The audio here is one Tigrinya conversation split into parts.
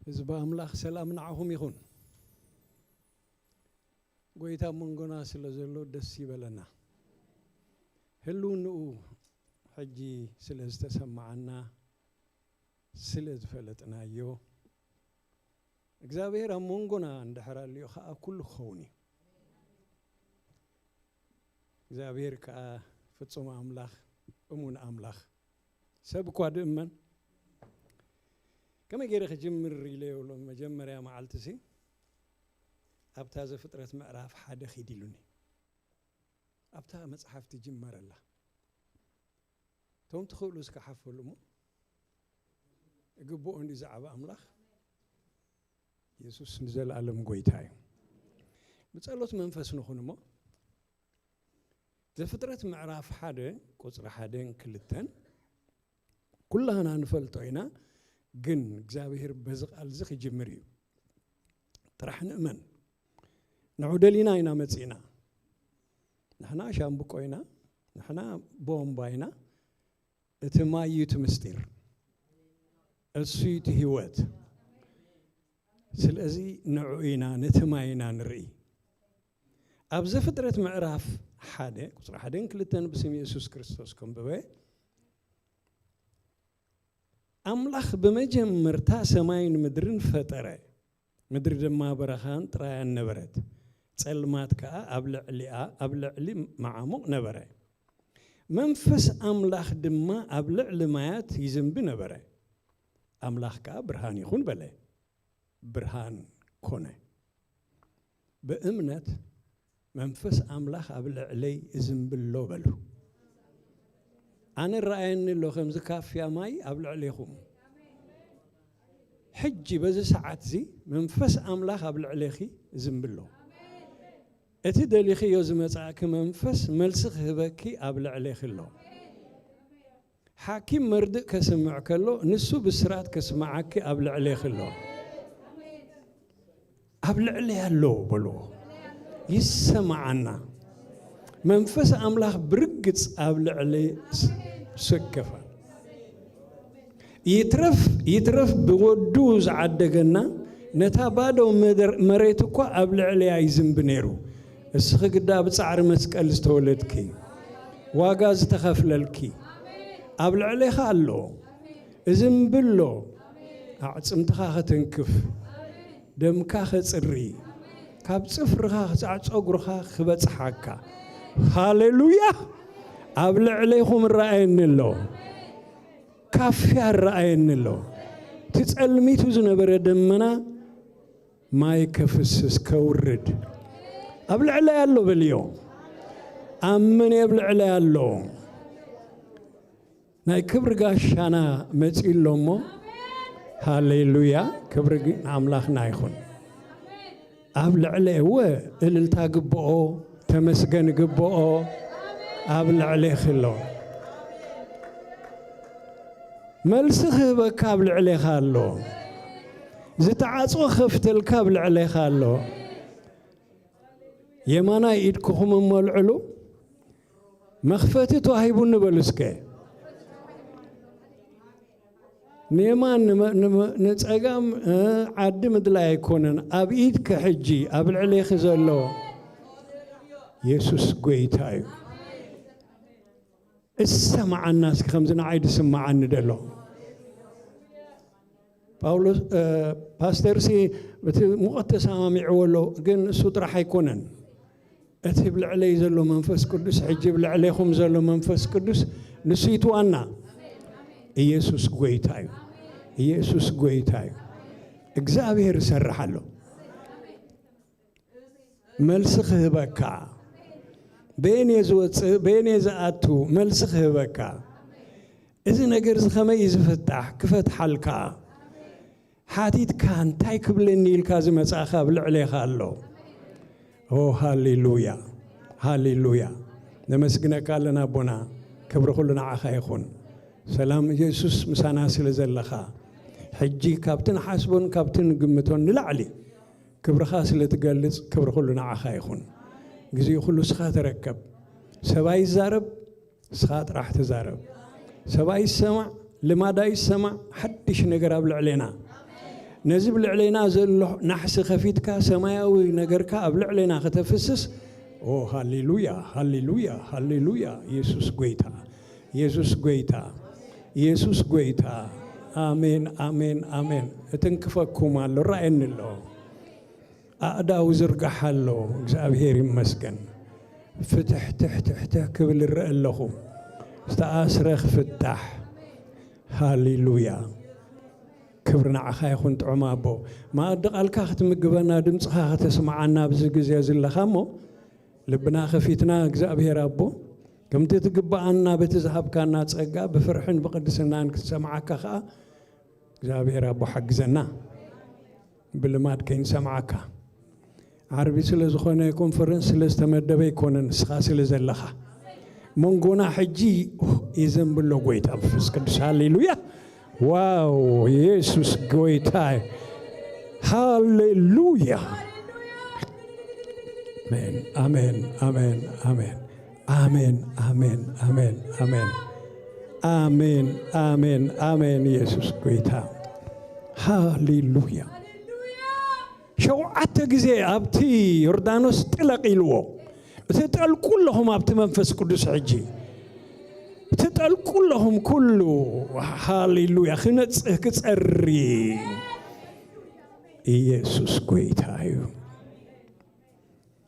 ህዝቢ ኣምላኽ ሰላም ንዓኹም ይኹን። ጎይታ ኣብ መንጎና ስለ ዘሎ ደስ ይበለና። ህልውንኡ ሕጂ ስለ ዝተሰማዓና፣ ስለ ዝፈለጥናዮ፣ እግዚኣብሔር ኣብ መንጎና እንድሕር ኣልዩ ኸኣ ኩሉ ክኸውን እዩ። እግዚኣብሔር ከኣ ፍጹም ኣምላኽ፣ እሙን ኣምላኽ፣ ሰብ እኳ ድእመን። ከመይ ገይረ ክጅምር ኢለ ይብሎ፣ መጀመርያ መዓልቲ ሲ ኣብታ ዘፍጥረት ምዕራፍ ሓደ ኺድ ኢሉኒ። ኣብታ መጽሓፍ ትጅመረላ። እቶም ትኽእሉ እስከ ሓፈሉ እሞ፣ እግብኦ እንዲ ዝዓበ ኣምላኽ። የሱስ ንዘለኣለም ጎይታ እዩ። ብጸሎት መንፈስ ንኹን እሞ፣ ዘፍጥረት ምዕራፍ ሓደ ቁጽሪ ሓደን ክልተን ኩላህና ንፈልጦ ኢና፣ ግን እግዚኣብሔር በዚ ቃል እዚ ክጅምር እዩ። ጥራሕ ንእመን። ንዑ ደሊና ኢና መጺእና። ንሕና ሻምብቆ ኢና፣ ንሕና ቦምባ ኢና። እቲ ማይ እዩ እቲ ምስጢር። እሱ እዩ እቲ ህይወት። ስለዚ ንዑ ኢና፣ ነቲ ማይ ኢና ንርኢ። ኣብ ዘፍጥረት ምዕራፍ ሓደ ቁጽሪ ሓደን ክልተን ብስም የሱስ ክርስቶስ ከንብበ። ኣምላኽ ብመጀመርታ ሰማይን ምድርን ፈጠረ። ምድሪ ድማ በረኻን ጥራያን ነበረት። ጸልማት ከኣ ኣብ ልዕሊኣ፣ ኣብ ልዕሊ መዓሙቕ ነበረ። መንፈስ ኣምላኽ ድማ ኣብ ልዕሊ ማያት ይዝንቢ ነበረ። ኣምላኽ ከኣ ብርሃን ይኹን በለ። ብርሃን ኮነ። ብእምነት መንፈስ ኣምላኽ ኣብ ልዕለይ እዝንብሎ በሉ። ኣነ ረኣየኒ ኣሎ ከምዚ ካፍያ ማይ ኣብ ልዕሌኹም። ሕጂ በዚ ሰዓት እዚ መንፈስ ኣምላኽ ኣብ ልዕሌኺ እዝንብሎ። እቲ ደሊኽዮ ዝመጻእኪ መንፈስ መልሲ ክህበኪ ኣብ ልዕሌኺ ኣሎ። ሓኪም መርድእ ከስምዕ ከሎ፣ ንሱ ብስራት ከስምዓኪ ኣብ ልዕሌኺ ኣሎ። ኣብ ልዕለይ ኣሎ በልዎ። ይሰማዓና። መንፈስ ኣምላኽ ብርግጽ ኣብ ልዕለይ ስ-፣ ሰከፈ። ይትረፍ፣ ይትረፍ ብወዱ ዝዓደገና፣ ነታ ባዶ መደር-፣ መሬት እኳ ኣብ ልዕለያ ይዝንቢ ነይሩ። እስኺ ግዳ ብጻዕሪ መስቀል ዝተወለድኪ፣ ዋጋ ዝተኸፍለልኪ፣ ኣብ ልዕሌኻ ኣሎ። እዝንብሎ፣ ኣዕጽምትኻ ኸተንክፍ፣ ደምካ ኸጽሪ፣ ካብ ጽፍርኻ ክሳዕ ጸጉርኻ ክበጽሓካ። ሃሌሉያ! ኣብ ልዕሌኹም እረኣየኒ ኣሎ። ካፍያ እረኣየኒ ኣሎ። እቲ ጸልሚቱ ዝነበረ ደመና ማይ ከፍስስ፣ ከውርድ። ኣብ ልዕለይ ኣሎ በልዮ። ኣምን ኣብ ልዕለይ ኣሎ። ናይ ክብሪ ጋሻና መጺኡ ኣሎ እሞ፣ ሃሌሉያ፣ ክብሪ ግ-፣ ንኣምላኽና ይኹን። ኣብ ልዕለይ እወ፣ እልልታ ግብኦ፣ ተመስገን ግብኦ፣ ኣብ ልዕሌኺ ኣሎ። መልሲ ክህበካ ኣብ ልዕሌኻ ኣሎ። ዝተዓጽወ ክኸፍተልካ ኣብ ልዕሌኻ ኣሎ። የማናይ ኢድክኹም እሞ ኣልዕሉ። መኽፈቲ ተዋሂቡኒ በሉ እስከ። ንየማን ንመ-፣ ንመ-፣ ንጸጋም፣ እ፣ ዓዲ ምድላይ ኣይኮነን። ኣብ ኢድኪ ሕጂ፣ ኣብ ልዕሌኺ ዘሎ የሱስ ጎይታ እዩ። እሰማዓና እስኪ ከምዚ ንዓይ ዝስማዓኒ ደሎ። ጳውሎስ፣ እ፣ ፓስተርሲ እቲ ሙቐት ተሰማሚዕዎ ኣሎ፣ ግን እሱ ጥራሕ ኣይኮነን። እቲ ብልዕለይ ዘሎ መንፈስ ቅዱስ፣ ሕጂ ብልዕሌኹም ዘሎ መንፈስ ቅዱስ፣ ንሱ ይትዋና። ኢየሱስ ጎይታ እዩ። ኢየሱስ ጎይታ እዩ። እግዚኣብሔር ይሰርሕ ኣሎ። መልሲ ክህበካ። በየን እየ ዝወፅእ፣ በየን እየ ዝኣቱ፣ መልሲ ክህበካ። እዚ ነገር እዚ ከመይ እዩ ዝፍታሕ? ክፈትሓልካ። ሓቲትካ፣ እንታይ ክብለኒ ኢልካ ዝመጻእካ ኣብ ልዕሌኻ ኣሎ። ኦ፣ ሃሌሉያ፣ ሃሌሉያ። ነመስግነካ ኣለና ኣቦና፣ ክብሪ ኩሉ ንዓኻ ይኹን። ሰላም የሱስ ምሳና ስለ ዘለኻ፣ ሕጂ ካብቲ ንሓስቦን ካብቲ ንግምቶን ንላዕሊ ክብርኻ ስለ ትገልጽ፣ ክብሪ ኩሉ ንዓኻ ይኹን። ግዜ ኩሉ እስኻ ተረከብ። ሰብኣይ ይዛረብ፣ እስኻ ጥራሕ ተዛረብ። ሰብኣይ ይሰማዕ፣ ልማድ ኣይሰማዕ፣ ሓድሽ ነገር ኣብ ልዕሌና። ነዚ ብልዕሌና ዘሎ ናሕሲ ከፊትካ ሰማያዊ ነገርካ ኣብ ልዕሌና ከተፍስስ። ኦ ሃሌሉያ፣ ሃሌሉያ፣ ሃሌሉያ። ኢየሱስ ጎይታ፣ ኢየሱስ ጎይታ፣ ኢየሱስ ጎይታ። ኣሜን፣ ኣሜን፣ ኣሜን። እትንክፈኩም ኣሎ፣ ራእየኒ ኣሎ። ኣእዳው ዝርጋሕ ኣሎ። እግዚኣብሔር ይመስገን። ፍትሕ ትሕ ትሕ ትሕ ክብል እረአ ኣለኹ። ዝተኣስረ ክፍታሕ። ሃሌሉያ። ክብሪ ንዓኻ ይኹን ጥዑም ኣቦ። መኣዲ ቃልካ ክትምግበና፣ ድምፅኻ ከተስምዓና ኣብዚ ግዜ ዘለኻ እሞ፣ ልብና ከፊትና እግዚኣብሔር ኣቦ፣ ከምቲ ትግብኣና በቲ ዝሃብካና ጸጋ ብፍርሕን ብቅድስናን ክትሰምዓካ ኸኣ እግዚኣብሔር ኣቦ ሓግዘና። ብልማድ ከይንሰምዓካ። ዓርቢ ስለ ዝኾነ ኮንፈረንስ ስለ ዝተመደበ ኣይኮነን፣ ንስኻ ስለ ዘለኻ። መንጎና ሕጂ የዘንብሎ ጎይታ መንፈስ ቅዱስ። ሃሌሉያ! ዋው! ኢየሱስ ጎይታ! ሃሌሉያ! ኣሜን፣ ኣሜን፣ ኣሜን፣ ኣሜን። ኣሜን፣ ኣሜን፣ ኣሜን፣ ኣሜን። ኣሜን፣ ኣሜን፣ ኣሜን። ኢየሱስ ጎይታ። ሃሌሉያ። ሸውዓተ ግዜ ኣብቲ ዮርዳኖስ ጥለቕ ኢልዎ። ትጠልቁ ኣለኹም ኣብቲ መንፈስ ቅዱስ ሕጂ። ትጠልቁ ኣለኹም ኩሉ። ሃሌሉያ። ክነጽህ ክጸሪ። ኢየሱስ ጎይታ እዩ።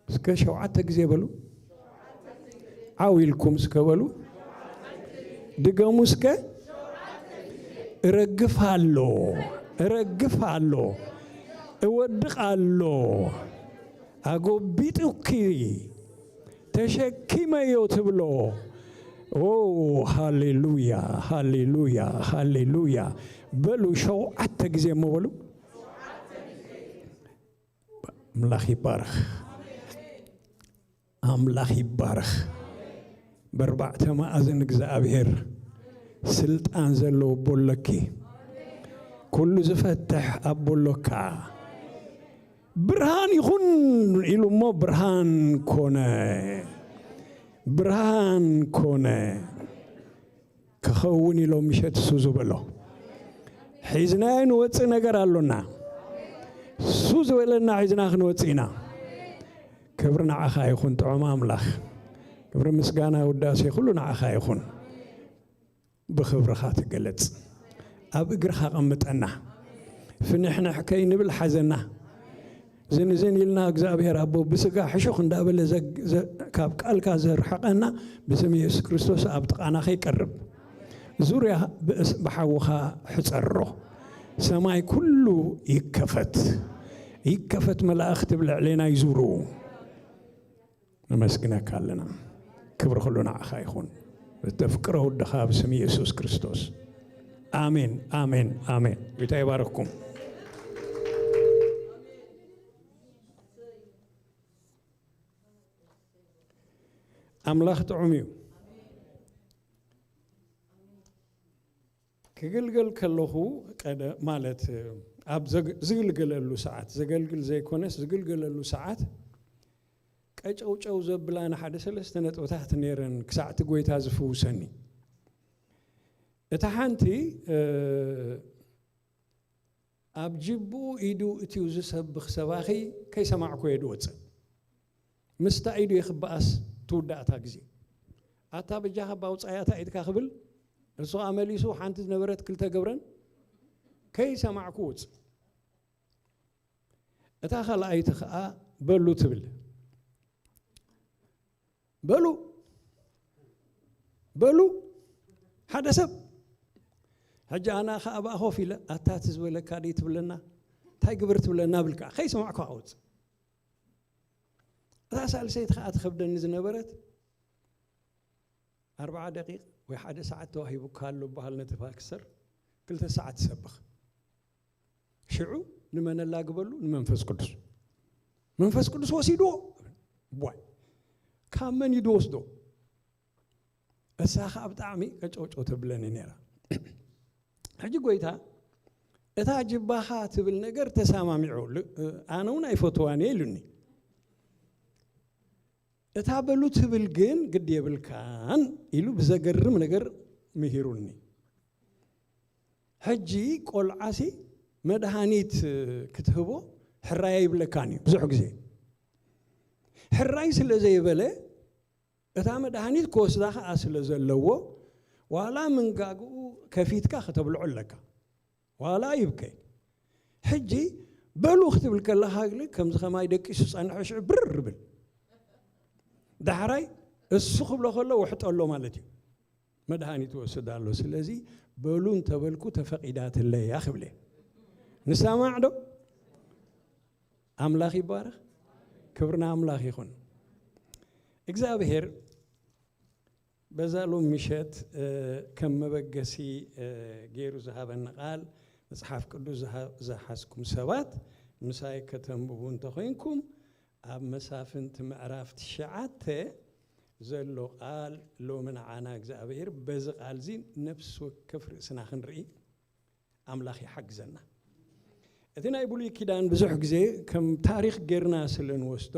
እስከ ሸውዓተ ግዜ በሉ። ዓው ኢልኩም እስከ በሉ። ድገሙ እስከ። እረግፍ ኣሎ፣ እረግፍ ኣሎ፣ እወድቕ ኣሎ፣ ኣጎቢጡኪ፣ ተሸኪመዮ ትብሎ። ኦ፣ ሃሌሉያ፣ ሃሌሉያ፣ ሃሌሉያ። በሉ ሸውዓተ ግዜ እሞ በሉ። ኣምላኽ ይባረኽ። ኣምላኽ ይባረኽ። በርባዕተ መኣዝን እግዚኣብሔር ስልጣን ዘለዎ ኣቦ ኣለኪ። ኩሉ ዝፈትሕ ኣቦ ኣሎካ። ብርሃን ይኹን ኢሉ እሞ ብርሃን ኮነ። ብርሃን ኮነ። ክኸውን ኢሎ ምሸት እሱ ዝበሎ። ሒዝናዮ ንወፅእ ነገር ኣሎና። እሱ ዝበለና ሒዝና ክንወፅእ ኢና። ክብሪ ንዓኻ ይኹን ጥዑም ኣምላኽ። ክብሪ፣ ምስጋና፣ ውዳሴ ኩሉ ንዓኻ ይኹን። ብኽብርኻ ተገለጽ። ኣብ እግርኻ ቀምጠና። ፍንሕንሕ ከይንብል ሓዘና። ዝን ዝን ኢልና እግዚኣብሔር ኣቦ ብስጋ ሕሹኽ እንዳበለ ዘግ-፣ ዘ-፣ ካብ ቃልካ ዘርሕቐና ብስም የሱስ ክርስቶስ ኣብ ጥቓና ከይቀርብ። ዙርያ ብእስ-፣ ብሓውኻ ሕጸሮ። ሰማይ ኩሉ ይከፈት። ይከፈት፣ መላእኽቲ ብልዕሌና ይዙሩ። ነመስግነካ ኣለና። ክብሪ ኩሉ ንዓኻ ይኹን። እተፍቅሮ ወድኻ ብስም የሱስ ክርስቶስ። ኣሜን፣ ኣሜን፣ ኣሜን። ጌታ ይባርኽኩም። ኣምላኽ ጥዑም እዩ። ክግልገል ከለኹ ቀደ-፣ ማለት ኣብ ዘግ-፣ ዝግልገለሉ ሰዓት፣ ዘገልግል ዘይኮነስ ዝግልገለሉ ሰዓት ቀጨውጨው ዘብላ ንሓደ ሰለስተ ነጥብታት ነይረን ክሳዕ እቲ ጎይታ ዝፍውሰኒ። እታ ሓንቲ፣ እ፣ ኣብ ጅብኡ ኢዱ እትዩ ዝሰብኽ ሰባኺ ከይሰማዕኩ እየ ዝወፅእ። ምስታ ኢዱ የኽበኣስ ትውዳእ እታ ግዜ። ኣታ በጃኻ ባውፃያ እታ ኢድካ ክብል፣ እሱ ከኣ መሊሱ ሓንቲ ዝነበረት ክልተ ገብረን ከይሰማዕኩ ውፅ። እታ ካልኣይቲ ከኣ በሉ ትብል። በሉ፣ በሉ፣ ሓደ ሰብ። ሕጂ ኣነ ከኣ ኣብኣ ኮፍ ኢለ፣ ኣታ እቲ ዝበለካ ደይ ትብለና? እንታይ ግበር ትብለና? ብል ከኣ ከይሰማዕኩ ከኣ ውፅ። እታ ሳልሰይቲ ከኣ ትኸብደኒ ዝነበረት፣ ኣርብዓ ደቂቕ ወይ ሓደ ሰዓት ተዋሂቡካ ኣሎ በሃል ነቲ ፓስተር፣ ክልተ ሰዓት ትሰብኽ። ሽዑ ንመን ኣላግበሉ? ንመንፈስ ቅዱስ። መንፈስ ቅዱስ ወሲድዎ። ዋይ፣ ካብ መን እዩ ዝወስዶ? እሳ ኸኣ ብጣዕሚ ቀጨውጨው ተብለኒ ነይራ። ሕጂ ጎይታ፣ እታ ጅባኻ ትብል ነገር ተሰማሚዑ፣ ል-፣ ኣነ እውን ኣይፈትዋን እየ ኢሉኒ። እታ በሉ ትብል ግን ግዲ የብልካን ኢሉ ብዘገርም ነገር ምሂሩኒ። ሕጂ ቆልዓሲ መድሃኒት ክትህቦ ሕራይ ኣይብለካን እዩ። ብዙሕ ግዜ ሕራይ ስለ ዘይበለ እታ መድሃኒት ክወስዳ ከኣ ስለ ዘለዎ ዋላ ምንጋግኡ ከፊትካ ከተብልዖ ኣለካ። ዋላ ይብከ ሕጂ በሉ ክትብል ከለኻ ግን ከምዚ ከማይ ደቂሱ ጸንሐ ሽዑ ብር ብል ዳሕራይ እሱ ክብሎ ከሎ ውሕጦ ኣሎ ማለት እዩ። መድሃኒት ወስድ ኣሎ። ስለዚ በሉ እንተበልኩ ተፈቒዳትለይ እያ ክብለ። ንሰማዕ ዶ? ኣምላኽ ይባረኽ። ክብርና ኣምላኽ ይኹን። እግዚኣብሔር በዛ ሎም ምሸት ከም መበገሲ ገይሩ ዝሃበኒ ቃል መጽሓፍ ቅዱስ ዝሓዝኩም ሰባት ምሳይ ከተንብቡ እንተኾይንኩም ኣብ መሳፍንቲ ምዕራፍ ትሽዓተ ዘሎ ቃል ሎሚ ንዓና እግዚኣብሔር በዚ ቃል እዚ ነፍሲ ወከፍ ርእስና ክንርኢ ኣምላኽ ይሓግዘና። እቲ ናይ ብሉይ ኪዳን ብዙሕ ግዜ ከም ታሪኽ ጌርና ስለ ንወስዶ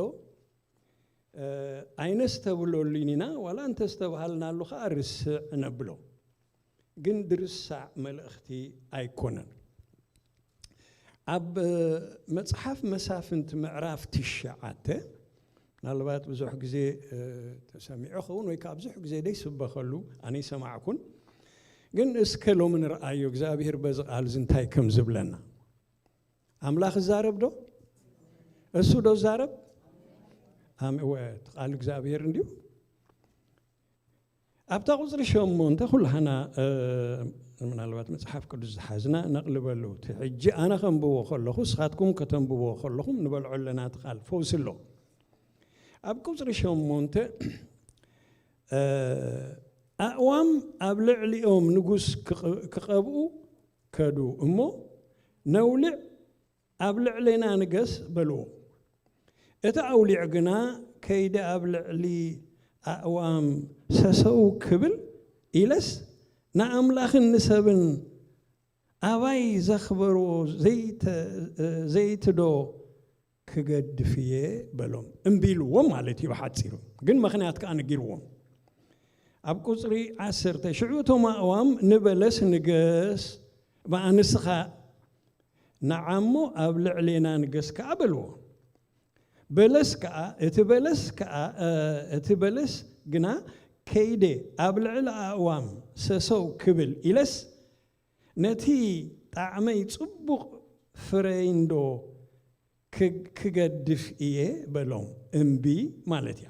ኣይነስተብለሉን ኢና፣ ዋላ እንተስተብሃልናሉ ኸዓ ርስዕ ነብሎ። ግን ድርሳዕ መልእኽቲ ኣይኮነን። ኣብ መጽሓፍ መሳፍንቲ ምዕራፍ ትሽዓተ ምናልባት ብዙሕ ግዜ ተሰሚዑ ኸውን ወይ ከዓ ብዙሕ ግዜ ደይስበኸሉ ኣነ ይሰማዕኩን። ግን እስከ ሎሚ ንርኣዮ እግዚኣብሔር በዚ ቃል እዚ እንታይ ከም ዝብለና። ኣምላኽ ይዛረብ ዶ? እሱ ዶ ይዛረብ? ኣም- እወ፣ እቲ ቃል እግዚኣብሔር እንድዩ። ኣብታ ቁፅሪ ሸሞንተ ኩላህና ምናልባት መፅሓፍ ቅዱስ ዝሓዝና ነቕልበሉ። እቲ ሕጂ ኣነ ከንብቦ ከለኹ ንስኻትኩም ከተንብቦ ከለኹም ንበልዖ ኣለና። እቲ ቃል ፈውሲ ኣሎ። ኣብ ቁፅሪ ሸሞንተ ኣእዋም ኣብ ልዕሊኦም ንጉስ ክቐብኡ ከዱ እሞ ነውልዕ ኣብ ልዕሌና ንገስ በልዎ። እቲ ኣውሊዕ ግና ከይዲ ኣብ ልዕሊ ኣእዋም ሰሰው ክብል ኢለስ ንኣምላኽን ንሰብን ኣባይ ዘኽበርዎ ዘይትዶ ክገድፍ እየ በሎም። እምቢ ኢልዎም ማለት እዩ ብሓፂሩ። ግን ምኽንያት ከዓ ነጊርዎም። ኣብ ቁፅሪ ዓሰርተ ሽዑ እቶም ኣእዋም ንበለስ ንገስ በኣንስኻ ንዓሞ ኣብ ልዕሌና ንገስ ከዓ በልዎ። በለስ ከዓ እቲ በለስ ከዓ እቲ በለስ ግና ከይደ ኣብ ልዕሊ ኣእዋም ሰሰው ክብል ኢለስ ነቲ ጣዕመይ ፅቡቕ ፍረይንዶ ክገድፍ እየ በሎም። እምቢ ማለት እያ።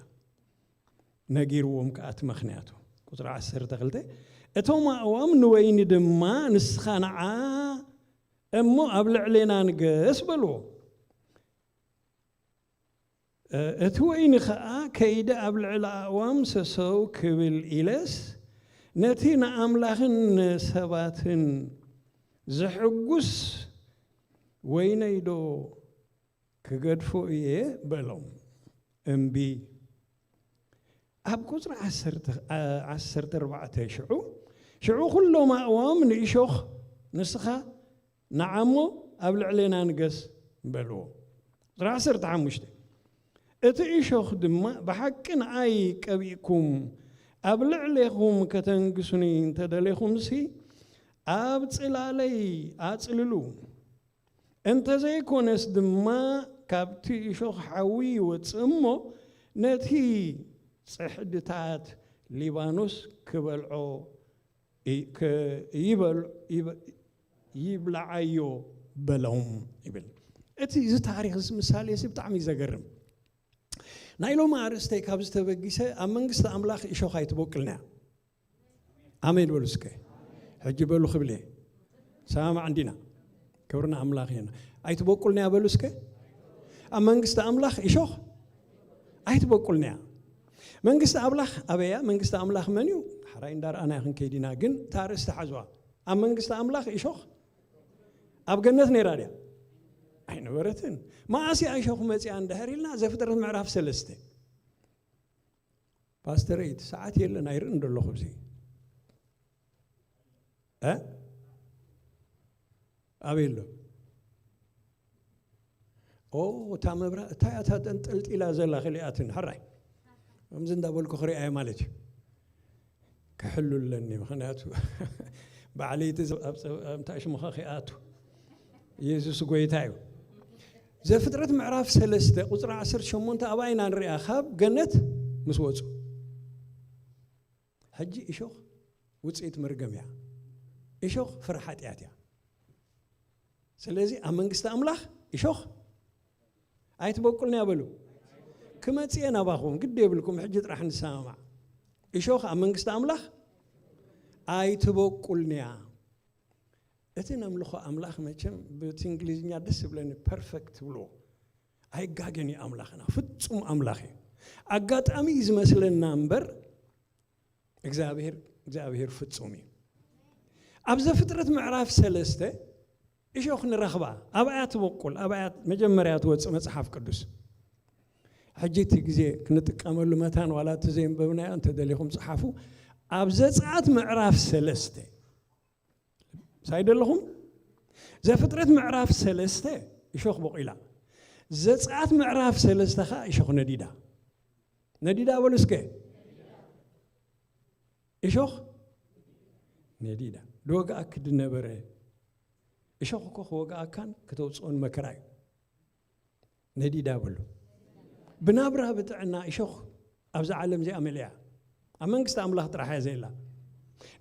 ነጊርዎም ከዓ እቲ ምኽንያቱ። ቁፅሪ ዓሰርተ ክልተ እቶም ኣእዋም ንወይኒ ድማ ንስኻ ንዓ እሞ ኣብ ልዕሌና ንገስ በልዎ። እቲ ወይኒ ኸኣ ከይደ ኣብ ልዕሊ ኣእዋም ሰሰው ክብል ኢለስ ነቲ ንኣምላኽን ንሰባትን ዘሕጉስ ወይነይዶ ክገድፎ እየ በሎም። እምቢ። ኣብ ቁፅሪ ዓሰርተ ኣርባዕተ ሽዑ ሽዑ ኩሎም ኣእዋም ንእሾኽ ንስኻ ንዓሞ ኣብ ልዕሌና ንገስ በልዎ። ቁፅሪ ዓሰርተ ሓሙሽተ እቲ እሾኽ ድማ ብሓቂ ንኣይ ቀቢእኩም ኣብ ልዕሌኹም ከተንግሱኒ እንተደሌኹምሲ ኣብ ፅላለይ ኣፅልሉ። እንተዘይኮነስ ድማ ካብቲ እሾኽ ሓዊ ይወፅእ እሞ ነቲ ፅሕድታት ሊባኖስ ክበልዖ ይብላዓዮ በሎም ይብል። እቲ እዚ ታሪክ እዚ ምሳሌ እዚ ብጣዕሚ እዩ ዘገርም። ናይ ሎሚ ኣርእስተይ ካብ ዝተበጊሰ ኣብ መንግስቲ ኣምላኽ እሾኽ ኣይትበቁልንያ። ኣሜን በሉ እስከ። ሕጂ በሉ ክብል እየ። ሰማማዕ እንዲና። ክብርና ኣምላኽ እየና። ኣይትበቁልንያ በሉ እስከ። ኣብ መንግስቲ ኣምላኽ እሾኽ ኣይትበቁልንያ። መንግስቲ ኣምላኽ ኣበያ? መንግስቲ ኣምላኽ መን እዩ? ሓራይ እንዳረኣና ክንከይድ ኢና። ግን እታ ኣርእስቲ ሓዝዋ። ኣብ መንግስቲ ኣምላኽ እሾኽ ኣብ ገነት ነይራ ድያ? ኣይነበረትን። መኣስ እያ እሾኽ መፂኣ እንድሕር ኢልና ዘፍጥረት ምዕራፍ ሰለስተ። ፓስተረይ እቲ ሰዓት የለን ኣይርእን ደለኹ እዚ እ ኣበይ ኣሎ? ኦ እታ መብራ እታ እያ እታ ጠንጠልጢላ ዘላ ክልኣትን ሕራይ ከምዚ እንዳበልኩ ክሪኣየ ማለት እዩ። ክሕሉ ኣለኒ ምክንያቱ ባዕለይቲ እንታይ ሽሙኻ ከይኣቱ ኢየሱስ ጎይታ እዩ። ዘፍጥረት ምዕራፍ ሰለስተ ቁፅሪ ዓሰርተ ሸሞንተ ኣብኣ ኢና ንሪኣ፣ ካብ ገነት ምስ ወፁ። ሕጂ እሾኽ ውፅኢት መርገም እያ። እሾኽ ፍረ ሓጢኣት እያ። ስለዚ ኣብ መንግስቲ ኣምላኽ እሾኽ ኣይትበቁልንያ በሉ። ክመፅእ እየ ናባኹም፣ ግዲ የብልኩም፣ ሕጂ ጥራሕ ንሰማማዕ። እሾኽ ኣብ መንግስቲ ኣምላኽ ኣይትበቁልንያ። እቲ ነምልኾ ኣምላኽ መቸም ብቲ እንግሊዝኛ ደስ ዝብለኒ ፐርፌክት ትብልዎ። ኣይጋገን እዩ ኣምላኽና፣ ፍጹም ኣምላኽ እዩ። ኣጋጣሚ እዩ ዝመስለና እምበር እግዚኣብሔር፣ እግዚኣብሔር ፍጹም እዩ። ኣብ ዘፍጥረት ምዕራፍ ሰለስተ እሾኽ ንረኽባ፣ ኣብኣ ትበቁል፣ ኣብኣ መጀመርያ ትወጽእ መጽሓፍ ቅዱስ። ሕጂ እቲ ግዜ ክንጥቀመሉ መታን ዋላ እቲ ዘየንበብናዮ እንተደሊኹም ጽሓፉ። ኣብ ዘጸኣት ምዕራፍ ሰለስተ ሳይ ደለኹም? ዘፍጥረት ምዕራፍ ሰለስተ እሾኽ በቑላ። ዘጸኣት ምዕራፍ ሰለስተ ኸኣ እሾኽ ነዲዳ። ነዲዳ በሉ እስከ። እሾኽ ነዲዳ። ድወግኣኪ ድነበረ እሾኽ እኮ ክወግኣካን ክተውፅኦን መከራ እዩ። ነዲዳ በሉ። ብናብራ ብጥዕና እሾኽ ኣብዛ ዓለም እዚኣ መሊኣ። ኣብ መንግስቲ ኣምላኽ ጥራሕ እያ ዘላ።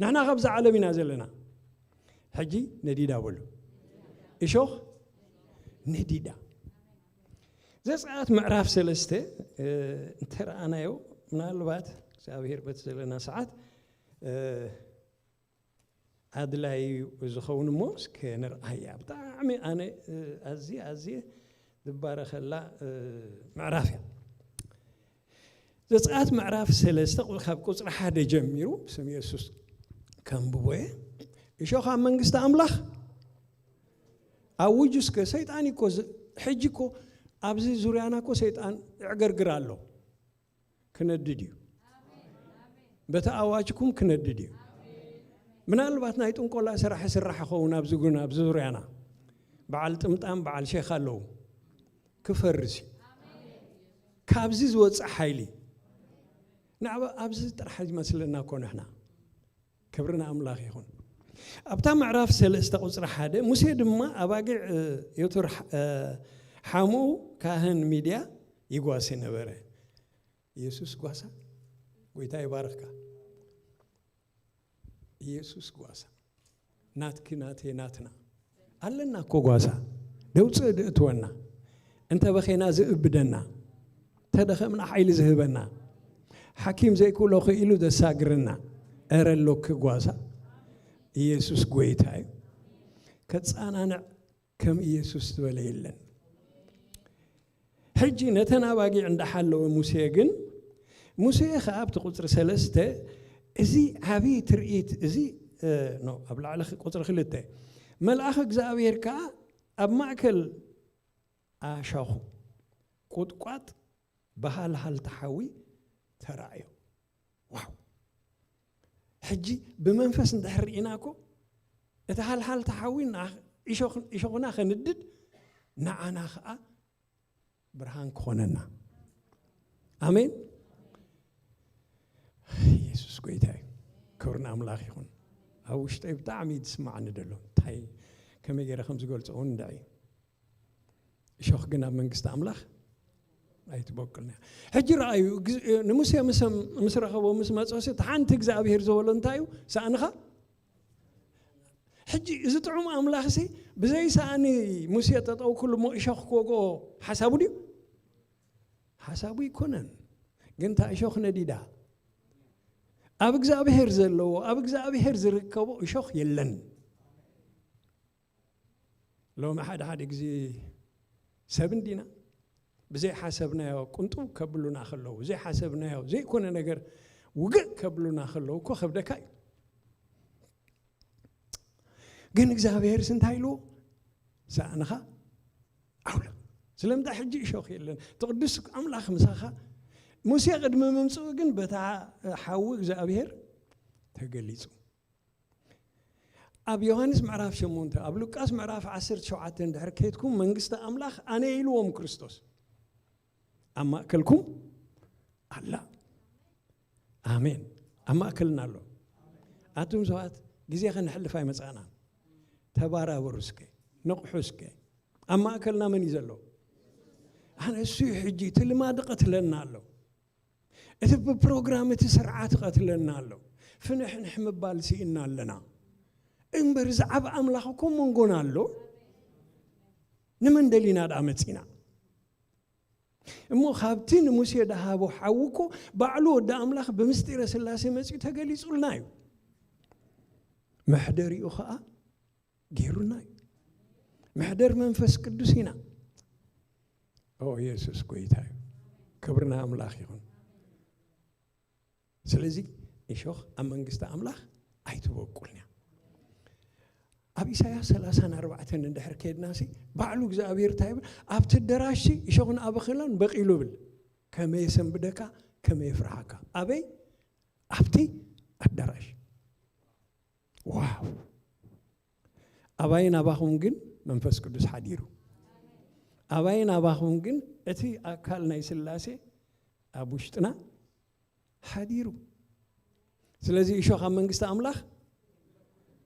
ንሕና ካብዛ ዓለም ኢና ዘለና። ሕጂ ነዲዳ በሉ። እሾኽ ነዲዳ። ዘጸኣት ምዕራፍ ሰለስተ፣ እ፣ እንተረኣናዮ፣ ምናልባት እግዚኣብሔር በቲ ዘለና ሰዓት፣ እ፣ ኣድላዪ ዝኸውን እሞ እስከ ንርኣያ። ብጣዕሚ ኣነ፣ እ፣ ኣዝየ፣ ኣዝየ ዝባረኸላ፣ እ፣ ምዕራፍ እያ። ዘጸኣት ምዕራፍ ሰለስተ ቁ-፣ ካብ ቁጽሪ ሓደ ጀሚሩ ስም የሱስ ከንብቦ እየ። እሾኽ ኣብ መንግስቲ ኣምላኽ ኣውጁ እስከ። ሰይጣን እኮ ዝ-፣ ሕጂ እኮ ኣብዚ ዙርያና እኮ ሰይጣን ይዕገርግር ኣሎ። ክነድድ እዩ። በቲ ኣዋጅኩም ክነድድ እዩ። ምናልባት ናይ ጥንቆላ ስራሕ ይስራሕ ይኸውን ኣብዚ ጉን፣ ኣብዚ ዙርያና። በዓል ጥምጣም፣ በዓል ሼኽ ኣለዉ። ክፈርስ እዩ። ካብዚ ዝወፅእ ሓይሊ። ንዓባ ኣብዚ ጥራሕ ይመስለና እኮ ንሕና። ክብሪ ንኣምላኽ ይኹን። ኣብታ ምዕራፍ ሰለስተ ቁጽሪ ሓደ፣ ሙሴ ድማ ኣባጊዕ፣ እ፣ ዮቶር፣ እ፣ ሓሙኡ ካህን ሚድያ ይጓሲ ነበረ። ኢየሱስ ጓሳ፣ ጎይታ ይባርኽካ። ኢየሱስ ጓሳ፣ ናትኪ፣ ናተይ፣ ናትና። ኣለና እኮ ጓሳ፣ ደውፅእ ድእትወና፣ እንተ በኼና ዝእብደና፣ እንተ ደኸምና ሓይሊ ዝህበና፣ ሓኪም ዘይክእሎ ክኢሉ ዘሳግረና። እረ ኣሎኪ ጓሳ፣ ኢየሱስ ጎይታ እዩ። ከጻናንዕ ከም ኢየሱስ ዝበለ የለን። ሕጂ ነተን ኣባጊዕ እንዳሓለወ ሙሴ ግን፣ ሙሴ ኸዓ ኣብቲ ቁጽሪ ሰለስተ፣ እዚ ዓቢ ትርኢት፣ እዚ፣ እ፣ ኖ፣ ኣብ ላዕሊ ኽ-፣ ቁጽሪ ክልተ፣ መልኣኽ እግዚኣብሔር ከኣ ኣብ ማእከል ኣሻኹ ቁጥቋጥ ብሃልሃልቲ ሓዊ ተራእዮ። ዋው! ሕጂ ብመንፈስ እንድሕር ርኢና እኮ፣ እቲ ሃልሃልቲ ሓዊ ንዓ-፣ እሾኽ-፣ እሾኽና ከንድድ፣ ንዓና ኸዓ ብርሃን ክኾነና። ኣሜን። ኢየሱስ ጎይታ እዩ። ክብሪ ንኣምላኽ ይኹን። ኣብ ውሽጠይ ብጣዕሚ እዩ ዝስማዓኒ ዘሎ። እንታይ፣ ከመይ ገይረ ከም ዝገልጾ እውን እንድዒ። እሾኽ ግን ኣብ መንግስቲ ኣምላኽ ኣይትበቁልና። ሕጂ ረኣዩ፣ ግዝ-፣ ንሙሴ ምስ፣ ምስ ረኸቦ፣ ምስ መጾሲ፣ እቲ ሓንቲ እግዚኣብሔር ዝበሎ እንታይ እዩ? ሳእንኻ። ሕጂ እዚ ጥዑም ኣምላኽሲ ብዘይ ሳእኒ ሙሴ ጠጠው ክሉ እሞ እሾኽ ክወግኦ ሓሳቡ ድዩ? ሓሳቡ ኣይኮነን። ግን እታ እሾኽ ነዲዳ። ኣብ እግዚኣብሔር ዘለዎ፣ ኣብ እግዚኣብሔር ዝርከቦ እሾኽ የለን። ሎሚ ሓደ ሓደ ግዜ ሰብ እንዲና ብዘይሓሰብናዮ ቁንጥው ከብሉና ከለዉ፣ ዘይሓሰብናዮ ዘይኮነ ነገር ውግእ ከብሉና ከለዉ እኮ ከብደካ እዩ። ግን እግዚኣብሔርስ እንታይ ኢልዎ? ሳእንኻ ኣውልቕ። ስለምንታይ ሕጂ እሾኽ የለን? እቲ ቅዱስ ኣምላኽ ምሳኻ። ሙሴ ቅድሚ ምምጽኡ ግን በታ ሓዊ እግዚኣብሔር ተገሊጹ። ኣብ ዮሃንስ ምዕራፍ ሸሞንተ፣ ኣብ ሉቃስ ምዕራፍ ዓሰርተ ሸውዓተ እንድሕር ከይድኩም፣ መንግስቲ ኣምላኽ ኣነ ኢልዎም ክርስቶስ። ኣብ ማእከልኩም ኣላ። ኣሜን። ኣብ ማእከልና ኣሎ። ኣቱም ሰባት፣ ግዜ ከነሕልፍ ኣይመጻእናን። ተባራበሩ እስከ። ነቕሑ እስከ። ኣብ ማእከልና መን እዩ ዘሎ? ኣነ እሱ እዩ ሕጂ፣ እቲ ልማድ ቀትለና ኣሎ። እቲ ብፕሮግራም፣ እቲ ስርዓት ቀትለና ኣሎ። ፍንሕንሕ ምባል ስኢና ኣለና። እምበር ዝዓብ ኣምላኽ እኮ መንጎና ኣሎ። ንመን ደሊና ደኣ መጺና? እሞ ካብቲ ንሙሴ ደሃቦ ሓዊ እኮ ባዕሉ ወዲ ኣምላኽ ብምስጢረ ስላሴ መጺኡ ተገሊጹልና እዩ። መሕደሪኡ ኸኣ ገይሩና እዩ። መሕደር መንፈስ ቅዱስ ኢና። ኦ፣ ኢየሱስ ጎይታ እዩ። ክብሪ ንኣምላኽ ይኹን። ስለዚ እሾኽ ኣብ መንግስቲ ኣምላኽ ኣይትበቁልን እያ። ኣብ ኢሳያስ ሰላሳን ኣርባዕተን እንድሕር ከድናሲ፣ ባዕሉ እግዚኣብሔር እንታይ ይብል? ኣብቲ ኣደራሽሲ እሾኽን ኣበኽሎን በቂሉ ይብል። ከመይ የሰንብደካ፣ ከመይ የፍርሓካ። ኣበይ? ኣብቲ ኣዳራሽ። ዋው! ኣባይን ኣባኹም ግን መንፈስ ቅዱስ ሓዲሩ። ኣባይን ኣባኹም ግን እቲ ኣካል ናይ ስላሴ ኣብ ውሽጥና ሓዲሩ። ስለዚ እሾኽ ኣብ መንግስቲ ኣምላኽ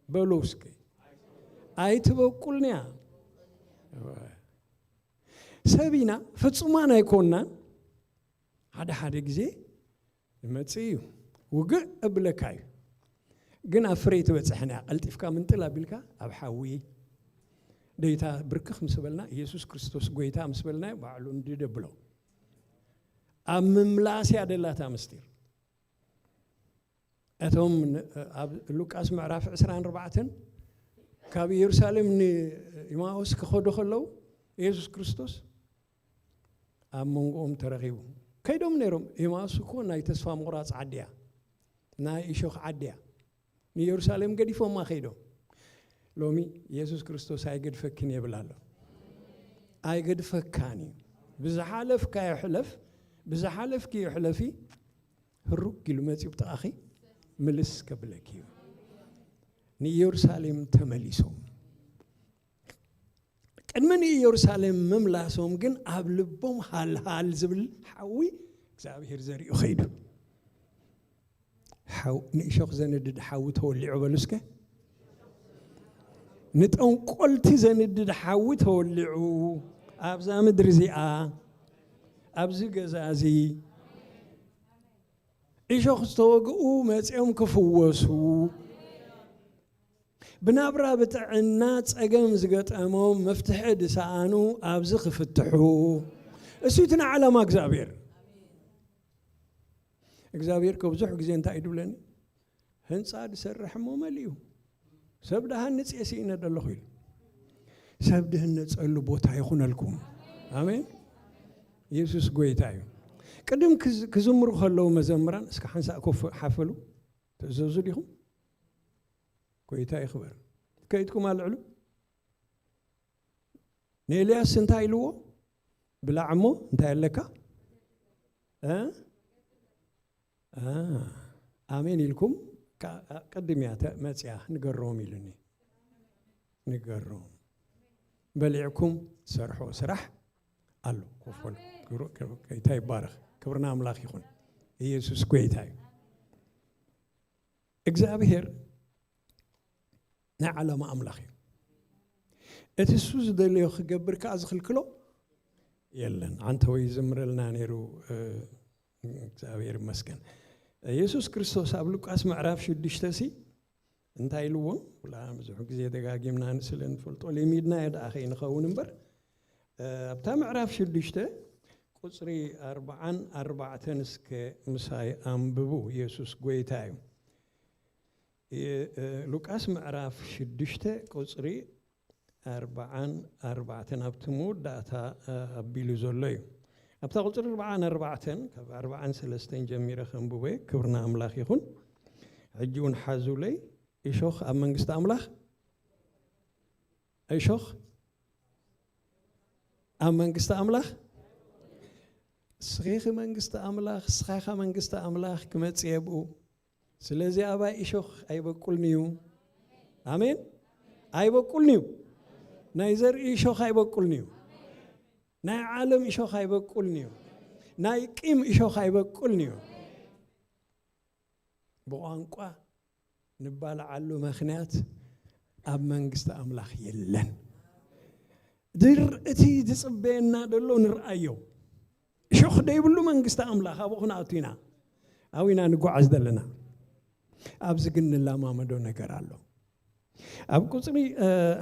በሉ እስኪ። ኣይትበቁልንያ። ሰብ ኢና፣ ፍጹማን ኣይኮንናን። ሓደ ሓደ ግዜ ይመጽእ እዩ። ውግእ እብለካ እዩ። ግን ኣብ ፍረ ትበጽሕን እያ። ቀልጢፍካ ምንጥል ኣቢልካ ኣብ ሓዊ። ደይታ ብርክኽ ምስ በልና፣ ኢየሱስ ክርስቶስ ጎይታ ምስ በልና፣ ባዕሉ እንዲ ደብሎ። ኣብ ምምላስ እያ ደላታ ምስጢር። እቶም ን-፣ ኣብ ሉቃስ ምዕራፍ ዕስራን ኣርባዕተን ካብ ኢየሩሳሌም ንኢማኦስ ክኸዱ ከለዉ፣ ኢየሱስ ክርስቶስ ኣብ መንጎኦም ተረኺቡ። ከይዶም ነይሮም። ኢማኦስ እኮ ናይ ተስፋ ምቑራጽ ዓዲ እያ። ናይ እሾኽ ዓዲ እያ። ንኢየሩሳሌም ገዲፎማ ከይዶም። ሎሚ ኢየሱስ ክርስቶስ ኣይገድፈክን የብል ኣሎ። ኣይገድፈካን እዩ። ብዝሓለፍካዮ ሕለፍ፣ ብዝሓለፍክዮ ሕለፊ፣ ህሩግ ኢሉ መጺኡ ብጥቓኺ ምልስ ከብለኪ እዩ። ንኢየሩሳሌም ተመሊሶም። ቅድሚ ንኢየሩሳሌም ምምላሶም ግን ኣብ ልቦም ሃልሃል ዝብል ሓዊ እግዚኣብሔር ዘሪኡ ኸይዱ። ሓው-፣ ንእሾኽ ዘንድድ ሓዊ ተወሊዑ በሉ እስከ። ንጠንቆልቲ ዘንድድ ሓዊ ተወሊዑ ኣብዛ ምድሪ እዚኣ፣ ኣብዚ ገዛ እዚ እሾኽ ዝተወግኡ መጺኦም ክፍወሱ፣ ብናብራ ብጥዕና ጸገም ዝገጠሞም መፍትሒ ዝሰኣኑ ኣብዚ ክፍትሑ። እሱ እቲ ንዓላማ እግዚኣብሔር። እግዚኣብሔር ከብዙሕ ግዜ እንታይ እዩ ድብለኒ? ህንጻ ድሰርሕ እሞ መሊኡ። ሰብ ድሃንጽ እየ ስኢነ ደለኹ ኢሉ። ሰብ ድህነጸሉ ቦታ ይኹነልኩም። ኣሜን። ኢየሱስ ጎይታ እዩ። ቅድም ክዝ-፣ ክዝምሩ ከለዉ መዘምራን፣ እስከ ሓንሳእ ኮፍ ሓፈሉ። ትእዘዙ ዲኹም? ጎይታ ይኽበር። ከይድኩም ኣልዕሉ። ንኤልያስ እንታይ ኢልዎ? ብላዕ እሞ እንታይ ኣለካ? እ? እ፣ ኣሜን ኢልኩም፣ ካ-፣ ቅድም እያ ተ-፣ መጽያ፣ ንገሮም ኢሉኒ። ንገሮም። በሊዕኩም ሰርሖ ስራሕ ኣሎ። ኮፍ በሉ። ክብሩ-፣ ክብሩ-፣ ጎይታ ይባረኽ። ክብሪ ንኣምላኽ ይኹን። ኢየሱስ ጎይታ እዩ። እግዚኣብሔር ናይ ዓላማ ኣምላኽ እዩ። እቲ እሱ ዝደለዮ ክገብር ከኣ ዝኽልክሎ የለን። ዓንተወይ ይዝምረልና ነይሩ፣ እ፣ እግዚኣብሔር ይመስገን። የሱስ ክርስቶስ ኣብ ሉቃስ ምዕራፍ ሽዱሽተ ሲ እንታይ ኢልዎ? ብላ ብዙሕ ግዜ ደጋጊምና ንስለ ንፈልጦ ለሚድናዮ ደኣ ከይንኸውን እምበር፣ እ፣ ኣብታ ምዕራፍ ሽዱሽተ ቁጽሪ ኣርብዓን ኣርባዕተን እስከ ምሳይ ኣንብቡ። የሱስ ጎይታ እዩ። የ-፣ እ፣ ሉቃስ ምዕራፍ ሽዱሽተ ቁጽሪ ኣርብዓን ኣርባዕተን ኣብቲ መወዳእታ፣ እ፣ ኣቢሉ ዘሎ እዩ። ኣብታ ቁጽሪ ኣርብዓን ኣርባዕተን፣ ካብ ኣርብዓን ሰለስተን ጀሚረ ከንብቦ እየ። ክብሪ ንኣምላኽ ይኹን። ሕጂ እውን ሓዙለይ። እሾኽ ኣብ መንግስቲ ኣምላኽ፣ እሾኽ ኣብ መንግስቲ ኣምላኽ፣ እስኺ መንግስቲ ኣምላኽ፣ እስኻ ኢኻ መንግስቲ ኣምላኽ ክመጽእ እየ ብኡ። ስለዚ ኣባይ እሾኽ ኣይበቁልን'ዩ። ኣሜን። ኣይበቁልን'ዩ። ናይ ዘርኢ እሾኽ ኣይበቁልን'ዩ። ናይ ዓለም እሾኽ ኣይበቁልን'ዩ። ናይ ቂም እሾኽ ኣይበቁልን'ዩ። ብቋንቋ ንባልዓሉ ምኽንያት ኣብ መንግስቲ ኣምላኽ የለን። ድር እቲ ዝጽበየና ዘሎ ንርኣዮ። ሾኽ ደይብሉ መንግስቲ ኣምላኽ ኣብኡ ክንኣቱ ኢና። ኣብኡ ኢና ንጓዓዝ ዘለና። ኣብዚ ግን ንለማመዶ ነገር ኣሎ። ኣብ ቁጽሪ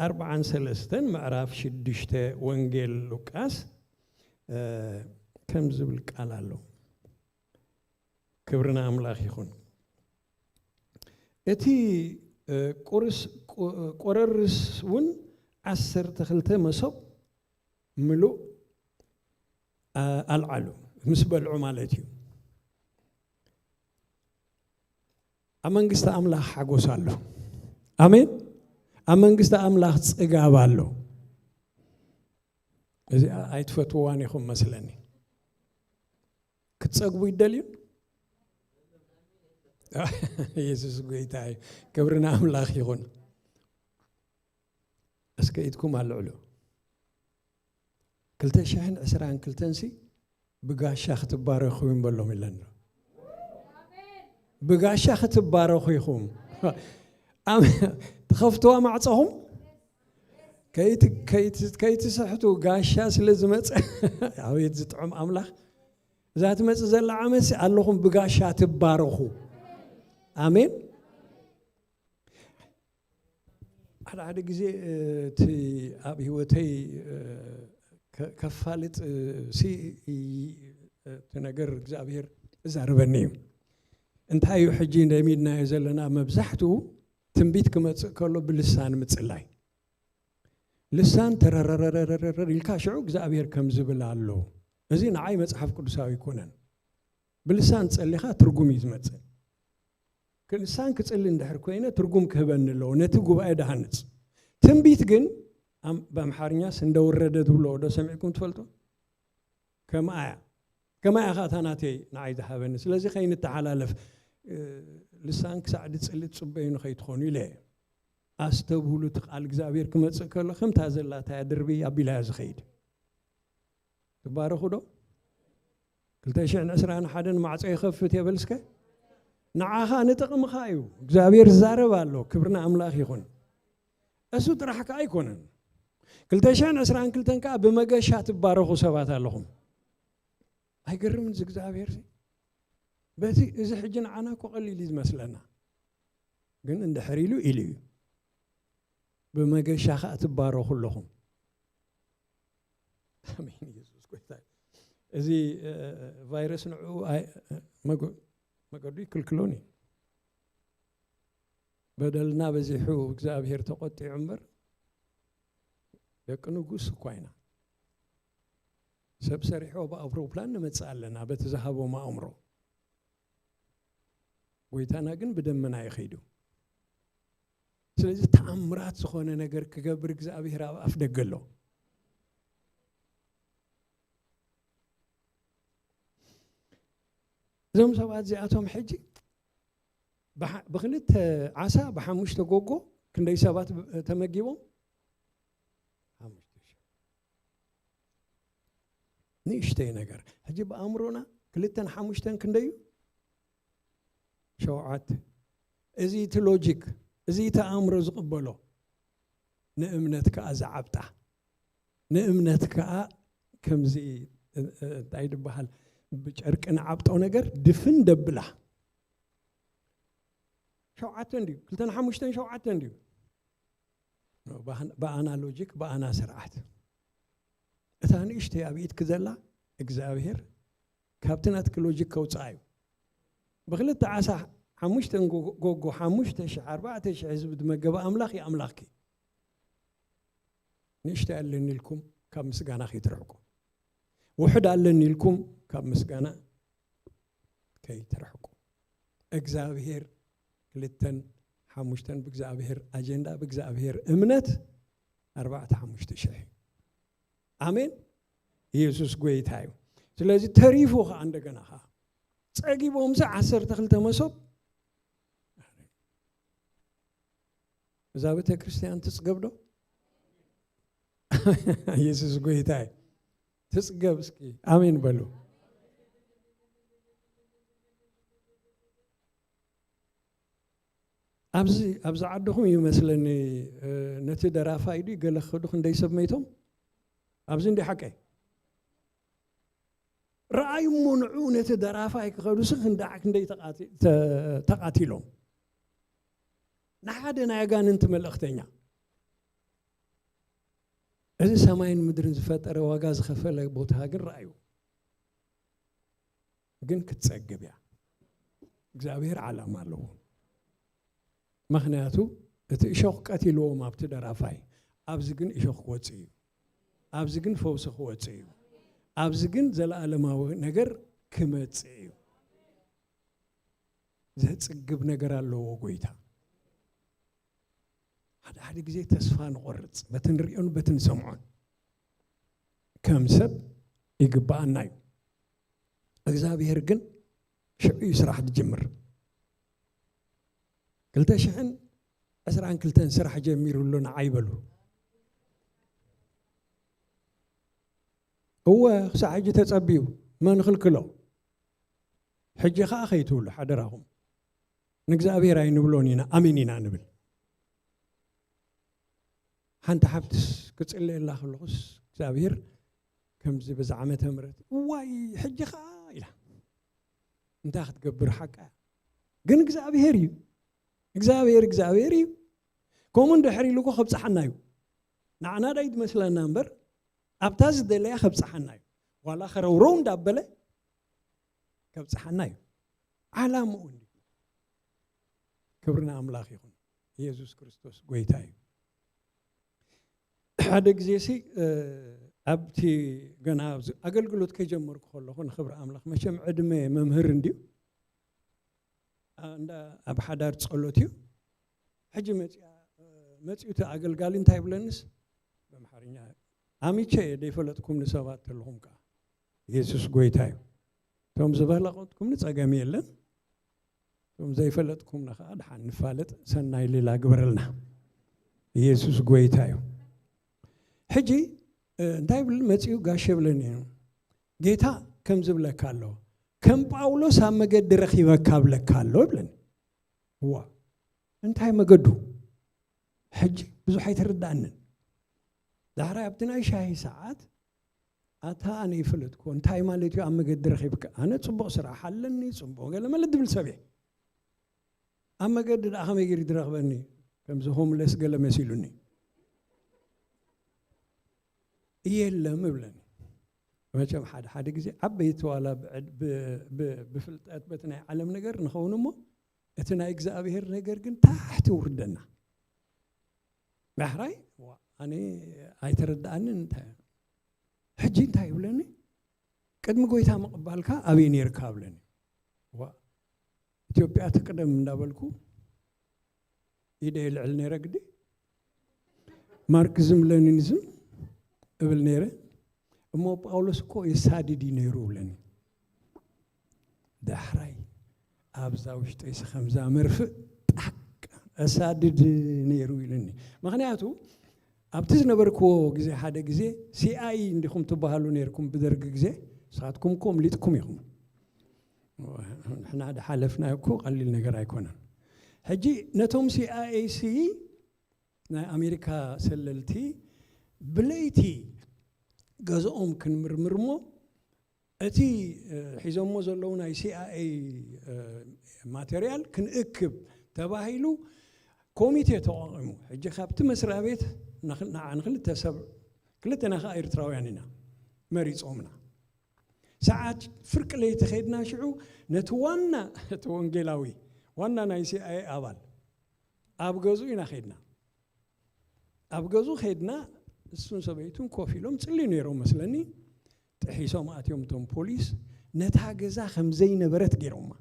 ኣርባዓን ሰለስተን ምዕራፍ ሽዱሽተ ወንጌል ሉቃስ ከም ዝብል ቃል ኣሎ። ክብርና ኣምላኽ ይኹን። እቲ ቁርስ ቆረርስ እውን ዓሰርተ ክልተ መሶብ ምሉእ ኣልዓሉ፣ ምስ በልዑ ማለት እዩ። ኣብ መንግስቲ ኣምላኽ ሓጎስ ኣሎ። ኣሜን። ኣብ መንግስቲ ኣምላኽ ጽጋብ ኣሎ። እዚ ኣይትፈትዋን ኢኹም መስለኒ። ክትጸግቡ ይደልዩ? ኢየሱስ ጎይታ እዩ። ክብሪ ንኣምላኽ ይኹን። እስከ ኢድኩም ኣልዕሉ። ክልተ ሽሕን ዕስራን ክልተን ሲ ብጋሻ ክትባረኹ ይንበሎም ኢለን። ብጋሻ ክትባረኹ ኢኹም። ኣም-፣ ትኸፍትዋ ማዕጾኹም ከይት-፣ ከይት-፣ ከይትስሕቱ ጋሻ ስለ ዝመጸ። ኣቤት ዝጥዑም ኣምላኽ። እዛ ትመጽእ ዘላ ዓመት ሲ ኣለኹም ብጋሻ ትባረኹ። ኣሜን። ሓደ ሓደ ግዜ እቲ ኣብ ህይወተይ ከፋልጥ ሲ እቲ ነገር እግዚኣብሔር እዛረበኒ እዩ። እንታይ እዩ ሕጂ እንደሚድናዮ ዘለና? መብዛሕትኡ ትንቢት ክመጽእ ከሎ ብልሳን ምጽላይ። ልሳን ተረረረረረረ ኢልካ ሽዑ እግዚኣብሔር ከም ዝብል ኣሎ። እዚ ንዓይ መጽሓፍ ቅዱሳዊ ኣይኮነን። ብልሳን ጸሊኻ ትርጉም እዩ ዝመጽእ። ልሳን ክጽሊ እንድሕር ኮይነ ትርጉም ክህበኒ ኣለዎ፣ ነቲ ጉባኤ ድሃንጽ። ትንቢት ግን ኣም-፣ ብኣምሓርኛስ እንደወረደ ትብሎ ዶ ሰሚዕኩም ትፈልጡ? ከምኣ እያ። ከምኣ እያ ኸኣ እታ ናተይ ንዓይ ዝሃበኒ። ስለዚ ከይንተሓላለፍ፣ እ፣ ልሳን ክሳዕ ድጽሊ ትጽበዩ ንኸይትኾኑ ኢለ እየ። ኣስተብህሉ፣ እቲ ቃል እግዚኣብሔር ክመጽእ ከሎ ከምታ ዘላታ እያ ድርብይ ኣቢላ እያ ዝኸይድ። ትባረኹ ዶ? ክልተ ሽሕን ዕስራን ሓደን ማዕጾ ይኸፍት የበል እስከ። ንዓኻ ንጥቕምኻ እዩ። እግዚኣብሔር ዝዛረብ ኣሎ። ክብሪ ንኣምላኽ ይኹን። እሱ ጥራሕ ከኣ ኣይኮነን። ክልተ ሽሕን ዕስራን ክልተን ከኣ ብመገሻ ትባረኹ ሰባት ኣለኹም። ኣይገርምን እዚ እግዚኣብሔር ሲ? በቲ እዚ ሕጂ ንዓና እኮ ቀሊል እዩ ዝመስለና። ግን እንድሕር ኢሉ ኢሉ እዩ። ብመገሻ ከኣ ትባረኹ ኣለኹም። ኣሜን። ኢየሱስ ጎይታ እዩ። እዚ፣ እ፣ ቫይረስ ንዕኡ ኣይ-፣ መገ-፣ መገዱ ይክልክሎን እዩ። በደልና በዚሑ እግዚኣብሔር ተቆጢዑ እምበር ደቂ ንጉስ እኳ ኢና። ሰብ ሰሪሑ ብኣውሮፕላን ንመጽእ ኣለና በቲ ዝሃቦም ኣእምሮ። ጎይታና ግን ብደመና እዩ ከይዱ። ስለዚ ተኣምራት ዝኾነ ነገር ክገብር እግዚኣብሔር ኣብ ኣፍ ደገ ኣሎ። እዞም ሰባት እዚኣቶም ሕጂ ብሓ-፣ ብኽልተ ዓሳ ብሓሙሽተ ጎጎ ክንደይ ሰባት ብ-፣ ተመጊቦም? ሓሙሽተ ሽሕ። ንእሽተይ ነገር። ሕጂ ብኣእምሮና ክልተን ሓሙሽተን ክንደይ እዩ? ሸውዓተ። እዚ እቲ ሎጂክ፣ እዚ እቲ ኣእምሮ ዝቕበሎ፣ ንእምነት ከኣ ዝዓብጣ፣ ንእምነት ከኣ ከምዚ፣ እ-፣ እ-፣ እንታይ ድበሃል፣ ብጨርቂ ንዓብጦ ነገር ድፍን ደብላ። ሸውዓተ እንድዩ፣ ክልተን ሓሙሽተን ሸውዓተ እንድዩ። ብኣና ሎጂክ፣ ብኣና ስርዓት። እታ ንእሽተይ ኣብ ኢድኪ ዘላ እግዚኣብሔር ካብቲ ናትኪ ሎጂክ ከውፅኣ እዩ። ብክልተ ዓሳ ሓሙሽተ ጎ-፣ ጎጎ ሓሙሽተ ሽሕ ኣርባዕተ ሽሕ ህዝቢ ዝመገበ ኣምላኽ እዩ ኣምላኽኪ። ንእሽተይ ኣለኒ ኢልኩም ካብ ምስጋና ከይትርሕቁ። ውሑድ ኣለኒ ኢልኩም ካብ ምስጋና ከይትርሕቁ። እግዚኣብሔር ክልተን ሓሙሽተን ብእግዚኣብሔር ኣጀንዳ፣ ብእግዚኣብሔር እምነት ኣርባዕተ ሓሙሽተ ሽሕ እዩ። ኣሜን። ኢየሱስ ጎይታ እዩ። ስለዚ ተሪፉ ኸዓ እንደገና ኸዓ ጸጊቦምሲ ዓሰርተ ክልተ መሶብ እዛ ቤተ ክርስቲያን ትጽገብ ዶ? ኢየሱስ ጎይታ እዩ። ትጽገብ እስኪ ኣሜን በሉ። ኣብዚ፣ ኣብዚ ዓድኹም እዩ መስለኒ፣ እ፣ ነቲ ደራፋይ ድዩ ገለ ክኸዱ ክንደይ ሰብ መይቶም? ኣብዚ እንዲ ሓቀይ ረኣዩ እሞ ንዑ ነቲ ደራፋይ ክኸዱስ ክንዳዕ ክንደይ ተቓቲ- ተ- ተቓቲሎም። ንሓደ ናይ ኣጋንንቲ መልእኽተኛ እዚ ሰማይን ምድርን ዝፈጠረ ዋጋ ዝኸፈለ ቦታ ግን ረኣዩ። ግን ክትጸግብ እያ። እግዚኣብሔር ዓላማ ኣለዎ። ምኽንያቱ እቲ እሾኽ ቀቲልዎም ኣብቲ ደራፋይ፣ ኣብዚ ግን እሾኽ ክወጽእ እዩ። ኣብዚ ግን ፈውሲ ክወጽእ እዩ። ኣብዚ ግን ዘለኣለማዊ ነገር ክመጽእ እዩ። ዘጽግብ ነገር ኣለዎ ጎይታ። ሓደ ሓደ ግዜ ተስፋ ንቆርጽ በቲ ንሪኦን በቲ ንሰምዖን። ከም ሰብ ይግብኣና እዩ። እግዚኣብሔር ግን ሽዑ እዩ ስራሕ ዝጅምር። ክልተ ሽሕን ዕስራን ክልተን ስራሕ ጀሚሩ ኣሎ ንዓይ በሉ። እወ ክሳዕ ሕጂ ተጸብዩ መን ክልክሎ? ሕጂ ኸዓ ከይትብሉ ሓደራኹም። ንእግዚኣብሔር ኣይንብሎን ኢና፣ ኣሜን ኢና ንብል። ሓንቲ ሓብትስ ክጽልየላ ከለኹስ እግዚኣብሔር ከምዚ በዛ ዓመተ ምህረት እዋይ ሕጂ ኸዓ ኢላ እንታይ ክትገብር ሓቃ ግን እግዚኣብሔር እዩ እግዚኣብሔር እግዚኣብሔር እዩ ከምኡ እንድሕር ኢሉ እኮ ከብፅሓና እዩ ንዓና ዳይ ትመስለና እምበር ኣብታ ዝደለያ ከብፅሓና እዩ ዋላ ከረውረው እንዳበለ ከብፅሓና እዩ ዓላምኡ እንዲ ክብሪ ንኣምላኽ ይኹን ኢየሱስ ክርስቶስ ጎይታ እዩ ሓደ ግዜ ሲ ኣብቲ ገና ኣብዚ ኣገልግሎት ከጀመርኩ ከለኹ ንክብሪ ኣምላኽ መቸም ዕድመ መምህር እንድዩ እንዳ ኣብ ሓዳር ጸሎት እዩ ሕጂ መጽያ መጽዩ እቲ ኣገልጋሊ እንታይ ይብለንስ በምሓርኛ ኣሚቸ ደይፈለጥኩም ንሰባት ተለኹም ከዓ ኢየሱስ ጎይታ እዩ እቶም ዝበለቆትኩም ንጸገም የለን እቶም ዘይፈለጥኩምና ከዓ ድሓን ንፋለጥ ሰናይ ሌላ ግበረልና ኢየሱስ ጎይታ እዩ ሕጂ እንታይ ብል መፅኡ ጋሽ የብለኒ እዩ ጌታ ከም ዝብለካ ኣሎ ከም ጳውሎስ ኣብ መገዲ ረኪበካ ብለካ ኣሎ ይብለኒ እዋ እንታይ መገዱ ሕጂ ብዙሕ ኣይተረዳእንን ዳሕራይ ኣብቲ ናይ ሻሂ ሰዓት ኣታ ኣነ ይፈለጥኩ እንታይ ማለት እዩ ኣብ መገዲ ረኺብካ ኣነ ፅቡቕ ስራሕ ኣለኒ ፅቡቕ ገለ መለ ድብል ሰብ እየ ኣብ መገዲ ደኣ ከመይ ገይሩ ድረኽበኒ ከምዚ ሆምለስ ገለ መሲሉኒ የለም እብለኒ መቸም ሓደ ሓደ ግዜ ዓበይቲ ዋላ ብፍልጠት በቲ ናይ ዓለም ነገር ንኸውን እሞ እቲ ናይ እግዚኣብሔር ነገር ግን ታሕቲ ውርደና ዳሕራይ ኣነ ኣይተረዳኣንን እንታይ ሕጂ እንታይ ይብለኒ ቅድሚ ጎይታ ምቕባልካ ኣበይ ነርካ ብለኒ ዋ ኢትዮጵያ ትቅደም እንዳበልኩ ኢደ ይልዕል ነረ ግዲ ማርክዝም ለኒንዝም እብል ነረ እሞ ጳውሎስ እኮ የሳድድ እዩ ነይሩ ብለኒ ዳሕራይ ኣብዛ ውሽጠይሲ ከምዛ መርፍእ ጣቅ እሳድድ ነይሩ ኢሉኒ ምክንያቱ ኣብቲ ዝነበርክዎ ግዜ ሓደ ግዜ ሲኣይ እንዲኹም ትበሃሉ ነርኩም ብደርጊ ግዜ ንስኻትኩም እኮ ምሊጥኩም ኢኹም ንሕና ድሓለፍና እኮ ቀሊል ነገር ኣይኮነን ሕጂ ነቶም ሲኣይ ሲ ናይ ኣሜሪካ ሰለልቲ ብለይቲ ገዝኦም ክንምርምርሞ እቲ ሒዞሞ ዘለዉ ናይ ሲኣይ ማቴርያል ክንእክብ ተባሂሉ ኮሚቴ ተቋቒሙ ሕጂ ካብቲ መስሪያ ቤት ንዓ ንክልተ ሰብ ክልተና ከዓ ኤርትራውያን ኢና መሪፆምና ሰዓት ፍርቂ ለይቲ ከድና ሽዑ ነቲ ዋና እቲ ወንጌላዊ ዋና ናይ ሲኣይ ኣባል ኣብ ገዙ ኢና ከድና ኣብ ገዙ ከድና እሱን ሰበይቱን ኮፍ ኢሎም ጽልዩ ነይሮም መስለኒ ጥሒሶም ኣትዮም እቶም ፖሊስ ነታ ገዛ ከም ዘይነበረት ገይሮማ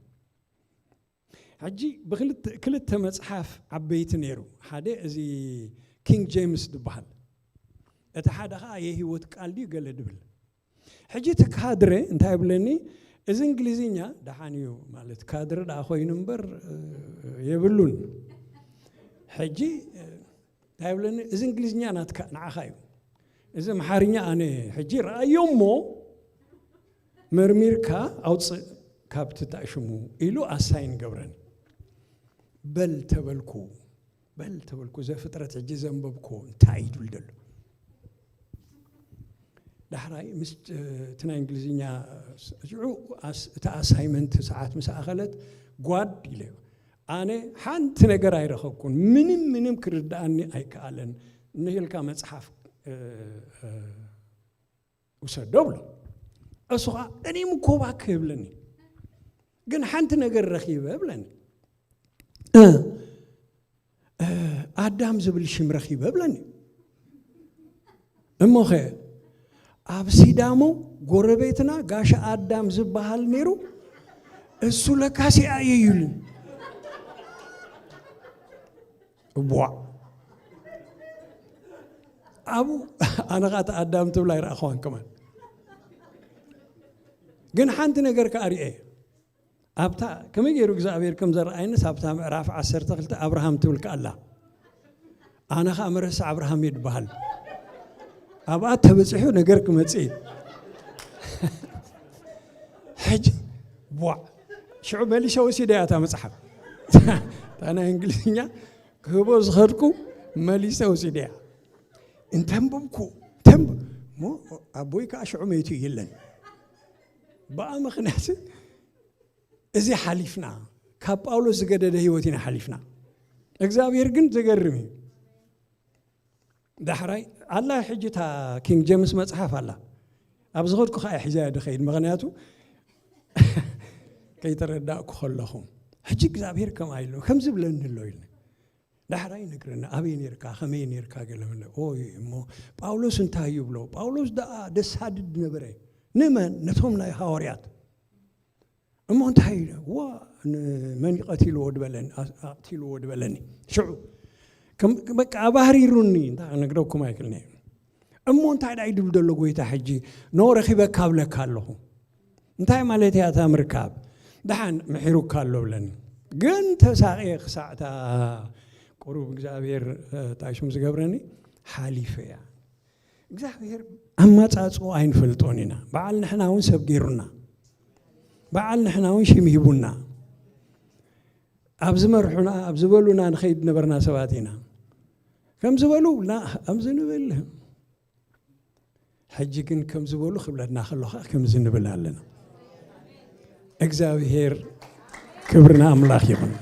ሕጂ ብክልተ መጽሓፍ ዓበይቲ ነይሩ ሓደ እዚ ኪንግ ጄምስ ዝበሃል እቲ ሓደ ከዓ የህይወት ቃል ድዩ ገለ ድብል ሕጂ እቲ ካድረ እንታይ ይብለኒ እዚ እንግሊዝኛ ደሓን እዩ ማለት ካድረ ደኣ ኮይኑ እምበር የብሉን ሕጂ እንታይ ይብለኒ እዚ እንግሊዝኛ ናትካ ንዓኻ እዩ እዚ ኣምሓርኛ ኣነ ሕጂ ረኣዮ እሞ መርሚርካ ኣውፅእ ካብቲ ታሽሙ ኢሉ ኣሳይን ገብረኒ በል ተበልኩ በል ተበልኩ ዘፍጥረት ሕጂ ዘንበብኩ እንታይ እዩ ድብል ደሎ ዳሕራይ ምስ እቲ ናይ እንግሊዝኛ ሽዑ እቲ ኣሳይመንት ሰዓት ምስ ኣኸለት ጓድ ኢለዮ። ኣነ ሓንቲ ነገር ኣይረኸብኩን፣ ምንም ምንም ክርድኣኒ ኣይከኣለን። ንህልካ መፅሓፍ ውሰዶ ብሎ። እሱ ከዓ እኔም እኮ እባክህ ብለኒ፣ ግን ሓንቲ ነገር ረኺበ ብለኒ። ኣዳም ዝብል ሽም ረኺበ ብለኒ። እሞኸ ኣብ ሲዳሞ ጎረቤትና ጋሻ ኣዳም ዝበሃል ነይሩ፣ እሱ ለካ ሲኣየ እዩ ኢሉኒ። እቧዕ። ኣብኡ ኣነ ኸኣ እቲ ኣዳም ትብል ኣይረኣኽዋን ከማን። ግን ሓንቲ ነገር ከኣ ርእየ። ኣብታ ከመይ ገይሩ እግዚኣብሔር ከም ዘረኣየንስ ኣብታ ምዕራፍ ዓሰርተ ክልተ ኣብርሃም ትብል ከኣ ኣላ። ኣነ ኸኣ መረሳ ኣብርሃም እየ ዝበሃል። ኣብኣ ተበጺሑ ነገር ክመጽእ እዩ። ሕጂ ቧዕ ሽዑ መሊሰ ወሲደ እያ እታ መጽሓፍ። እታ ናይ እንግሊዝኛ ክህቦ ዝኸድኩ መሊሰ ወሲደ እያ። እንተንብብኩ እንተንብ- እሞ ኣቦይ ከዓ ሽዑ መይቱ የለን። ብኣ ምኽንያት እዚ ሓሊፍና፣ ካብ ጳውሎስ ዝገደደ ህይወት ኢና ሓሊፍና። እግዚኣብሔር ግን ዘገርም እዩ። ዳሕራይ ኣላ ሕጂ እታ ኪንግ ጀምስ መጽሓፍ ኣላ። ኣብ ዝኸድኩ ከዓ ሒዛያ ድኸይድ፣ ምኽንያቱ ከይተረዳእኩ ከለኹ ሕጂ እግዚኣብሔር ከምኣ ኢሉ ከምዚ ብለኒ ኣሎ ኢሉ ዳሕራይ ይነግረና። ኣበይ ነርካ? ከመይ ነርካ? ገለ መለ ኦይ እሞ ጳውሎስ እንታይ ይብሎ? ጳውሎስ ደኣ ደሳድድ ነበረ። ንመን? ነቶም ናይ ሃዋርያት። እሞ እንታይ ኢለ? ዋ ንመን ይቐትልዎ ድበለኒ፣ ኣቕትልዎ ድበለኒ። ሽዑ ከም- በቃ ኣባህሪሩኒ እንታይ ክነግረኩም ኣይክእልን እየ። እሞ እንታይ ደኣ ይድብል ዘሎ ጎይታ ሕጂ? ኖ ረኺበካ ኣብለካ ኣለኹ። እንታይ ማለት እያ እታ ምርካብ? ደሓን ምሒሩካ ኣሎ ብለኒ። ግን ተሳቕየ ክሳዕ እታ ቁሩብ እግዚኣብሔር እ፣ እንታይ ሽሙ ዝገብረኒ ሓሊፈ እያ። እግዚኣብሔር ኣመጻጽኡ ኣይንፈልጦን ኢና። በዓል ንሕና እውን ሰብ ገይሩና፣ በዓል ንሕና እውን ሽም ሂቡና። ኣብ ዝመርሑና ኣብ ዝበሉና ንኸይድ ነበርና ሰባት ኢና። ከም ዝበሉ ና ከምዚ ንብል። ሕጂ ግን ከም ዝበሉ ክብለና ከሎ ከዓ ከምዚ ንብል ኣለና። እግዚኣብሔር ክብሪ ንኣምላኽ ይኹን።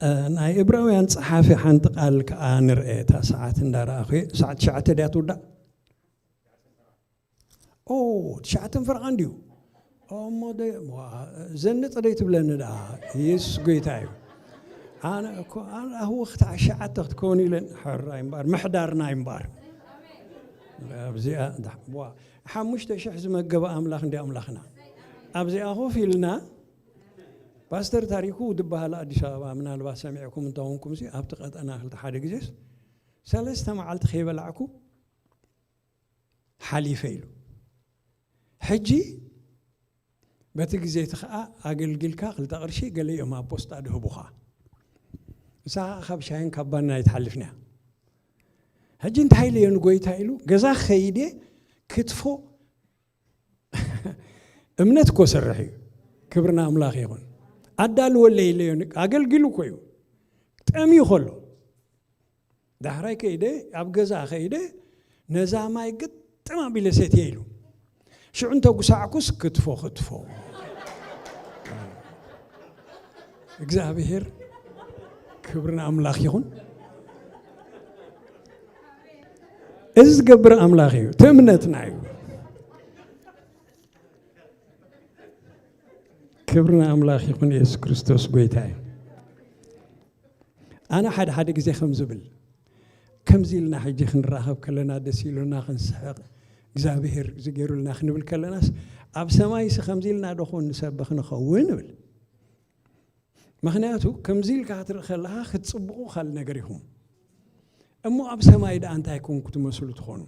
እ፣ ናይ እብራውያን ጸሓፊ ሓንቲ ቃል ከዓ ንርአ። እታ ሰዓት እንዳረኣኹ እየ። ሰዓት ትሽዓተ ድያ ትውዳእ? ኦ ትሽዓተን ፈረቓ እንድዩ። እሞ ደ- ዋ፣ ዘንጥ ደይ ትብለኒ ደኣ። ኢየሱስ ጎይታ እዩ። ኣነ እኮ ኣነ ኣህወ ክትዓ ሸዓተ ክትከውን ኢለን ሕራይ እምበኣር ምሕዳርና እዩ እምበኣር። ኣብዚኣ ዳ- ዋ፣ ሓሙሽተ ሽሕ ዝመገበ ኣምላኽ እንዲ ኣምላኽና ኣብዚኣ ኮፍ ኢልና። ፓስተር ታሪኩ ዝበሃል ኣዲስ ኣበባ ምናልባት ሰሚዕኩም እንተኾንኩም ሲ ኣብቲ ቀጠና ክልተ ሓደ ግዜስ ሰለስተ መዓልቲ ከይበላዕኩ ሓሊፈ ኢሉ። ሕጂ በቲ ግዜ እቲ ኸዓ ኣገልጊልካ ክልተ ቅርሺ ገለ እዮም ኣብ ፖስጣ ድህቡኻ። ንሳ ኸዓ ካብ ሻሂን ካብ ባናን ኣይትሓልፍን እያ። ሕጂ እንታይ ኢለዮ ንጎይታ ኢሉ ገዛ ከይደ ክትፎ እምነት እኮ ሰርሕ እዩ። ክብሪ ንኣምላኽ ይኹን። ኣዳልወለይ ኢለዮ ን- ኣገልጊሉ እኮ እዩ። ጠምዩ ከሎ ዳሕራይ ከይደ ኣብ ገዛ ከይደ ነዛ ማይ ግጥም ኣቢለ ሰትየ ኢሉ ሽዑ እንተ ጉሳዕኩስ ክትፎ ክትፎ እግዚኣብሔር ክብሪ ንኣምላኽ ይኹን። እዚ ዝገብር ኣምላኽ እዩ። እቲ እምነትና እዩ። ክብሪ ንኣምላኽ ይኹን። የሱስ ክርስቶስ ጎይታ እዩ። ኣነ ሓደ ሓደ ግዜ ከም ዝብል ከምዚ ኢልና ሕጂ ክንራኸብ ከለና ደስ ኢሉና ክንስሕቕ እግዚኣብሔር ዝገይሩልና ክንብል ከለናስ ኣብ ሰማይሲ ከምዚ ኢልና ዶ ኾን ንሰብኽ ንኸውን እብል። ምኽንያቱ ከምዚ ኢልካ ክትርኢ ከለኻ ክትጽብቑ ካልእ ነገር ኢኹም እሞ ኣብ ሰማይ ደኣ እንታይ ኮንኩ ትመስሉ ትኾኑ?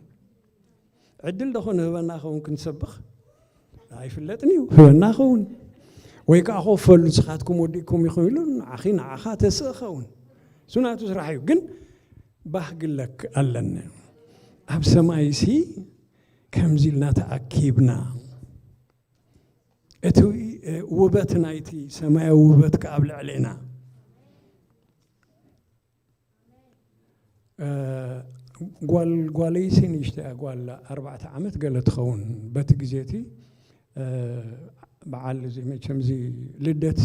ዕድል ዶ ኾን ህበና ኸውን ክንሰብኽ? ኣይፍለጥን እዩ። ህበና ኸውን ወይ ከዓ ኮፈሉ ንስኻትኩም ወዲእኩም ኢኹም ኢሉ ንዓኺ ንዓኻ ተስእ ኸውን እሱ ናቱ ስራሕ እዩ። ግን ባህ ግለክ ኣለኒ ኣብ ሰማይሲ ከምዚ ኢልና ተኣኪብና እቲ ውበት ናይቲ ሰማያዊ ውበት ከኣ ኣብ ልዕሌና ጓል ጓለይሲ ንእሽተያ ጓል ኣርባዕተ ዓመት ገለ ትኸውን። በቲ ግዜ እቲ በዓል እዚ መቸም እዚ ልደት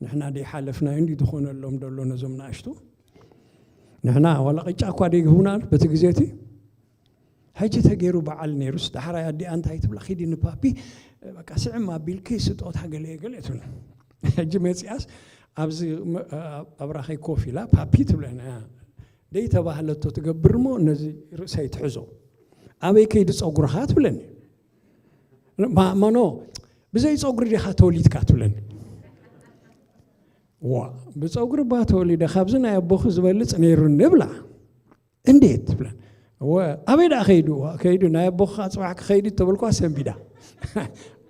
ንሕና ደይሓለፍናዮ እንዲ ዝኾነሎም ደሎ ነዞም ንኣሽቱ ንሕና ዋላ ቅጫ እኳ ደይግቡና በቲ ግዜ እቲ። ሕጂ ተገይሩ በዓል ነይሩስ ዳሕራይ ኣዲኣ እንታይ ትብላ ኪዲ ንፓፒ በቃ ስዕም ኣቢልኪ ስጦታ ገለ ገለ ትብል። ሕጂ መፂኣስ ኣብዚ ኣብራኸይ ኮፍ ኢላ ፓፒ ትብለና ደይተባህለቶ ትገብር እሞ ነዚ ርእሰይ ትሕዞ። ኣበይ ከይዲ ፀጉርኻ ትብለኒ። ማኖ ብዘይ ፀጉሪ ዲኻ ተወሊድካ ትብለኒ። ዋ ብፀጉሪ ባ ተወሊደ ካብዚ ናይ ኣቦኺ ዝበልፅ ነይሩ ንብላ። እንዴት ትብለን። እወ ኣበይ ደኣ ከይዱ ከይዱ ናይ ኣቦኻ ፅባሕ ክኸይዱ ተበልኳ ሰንቢዳ።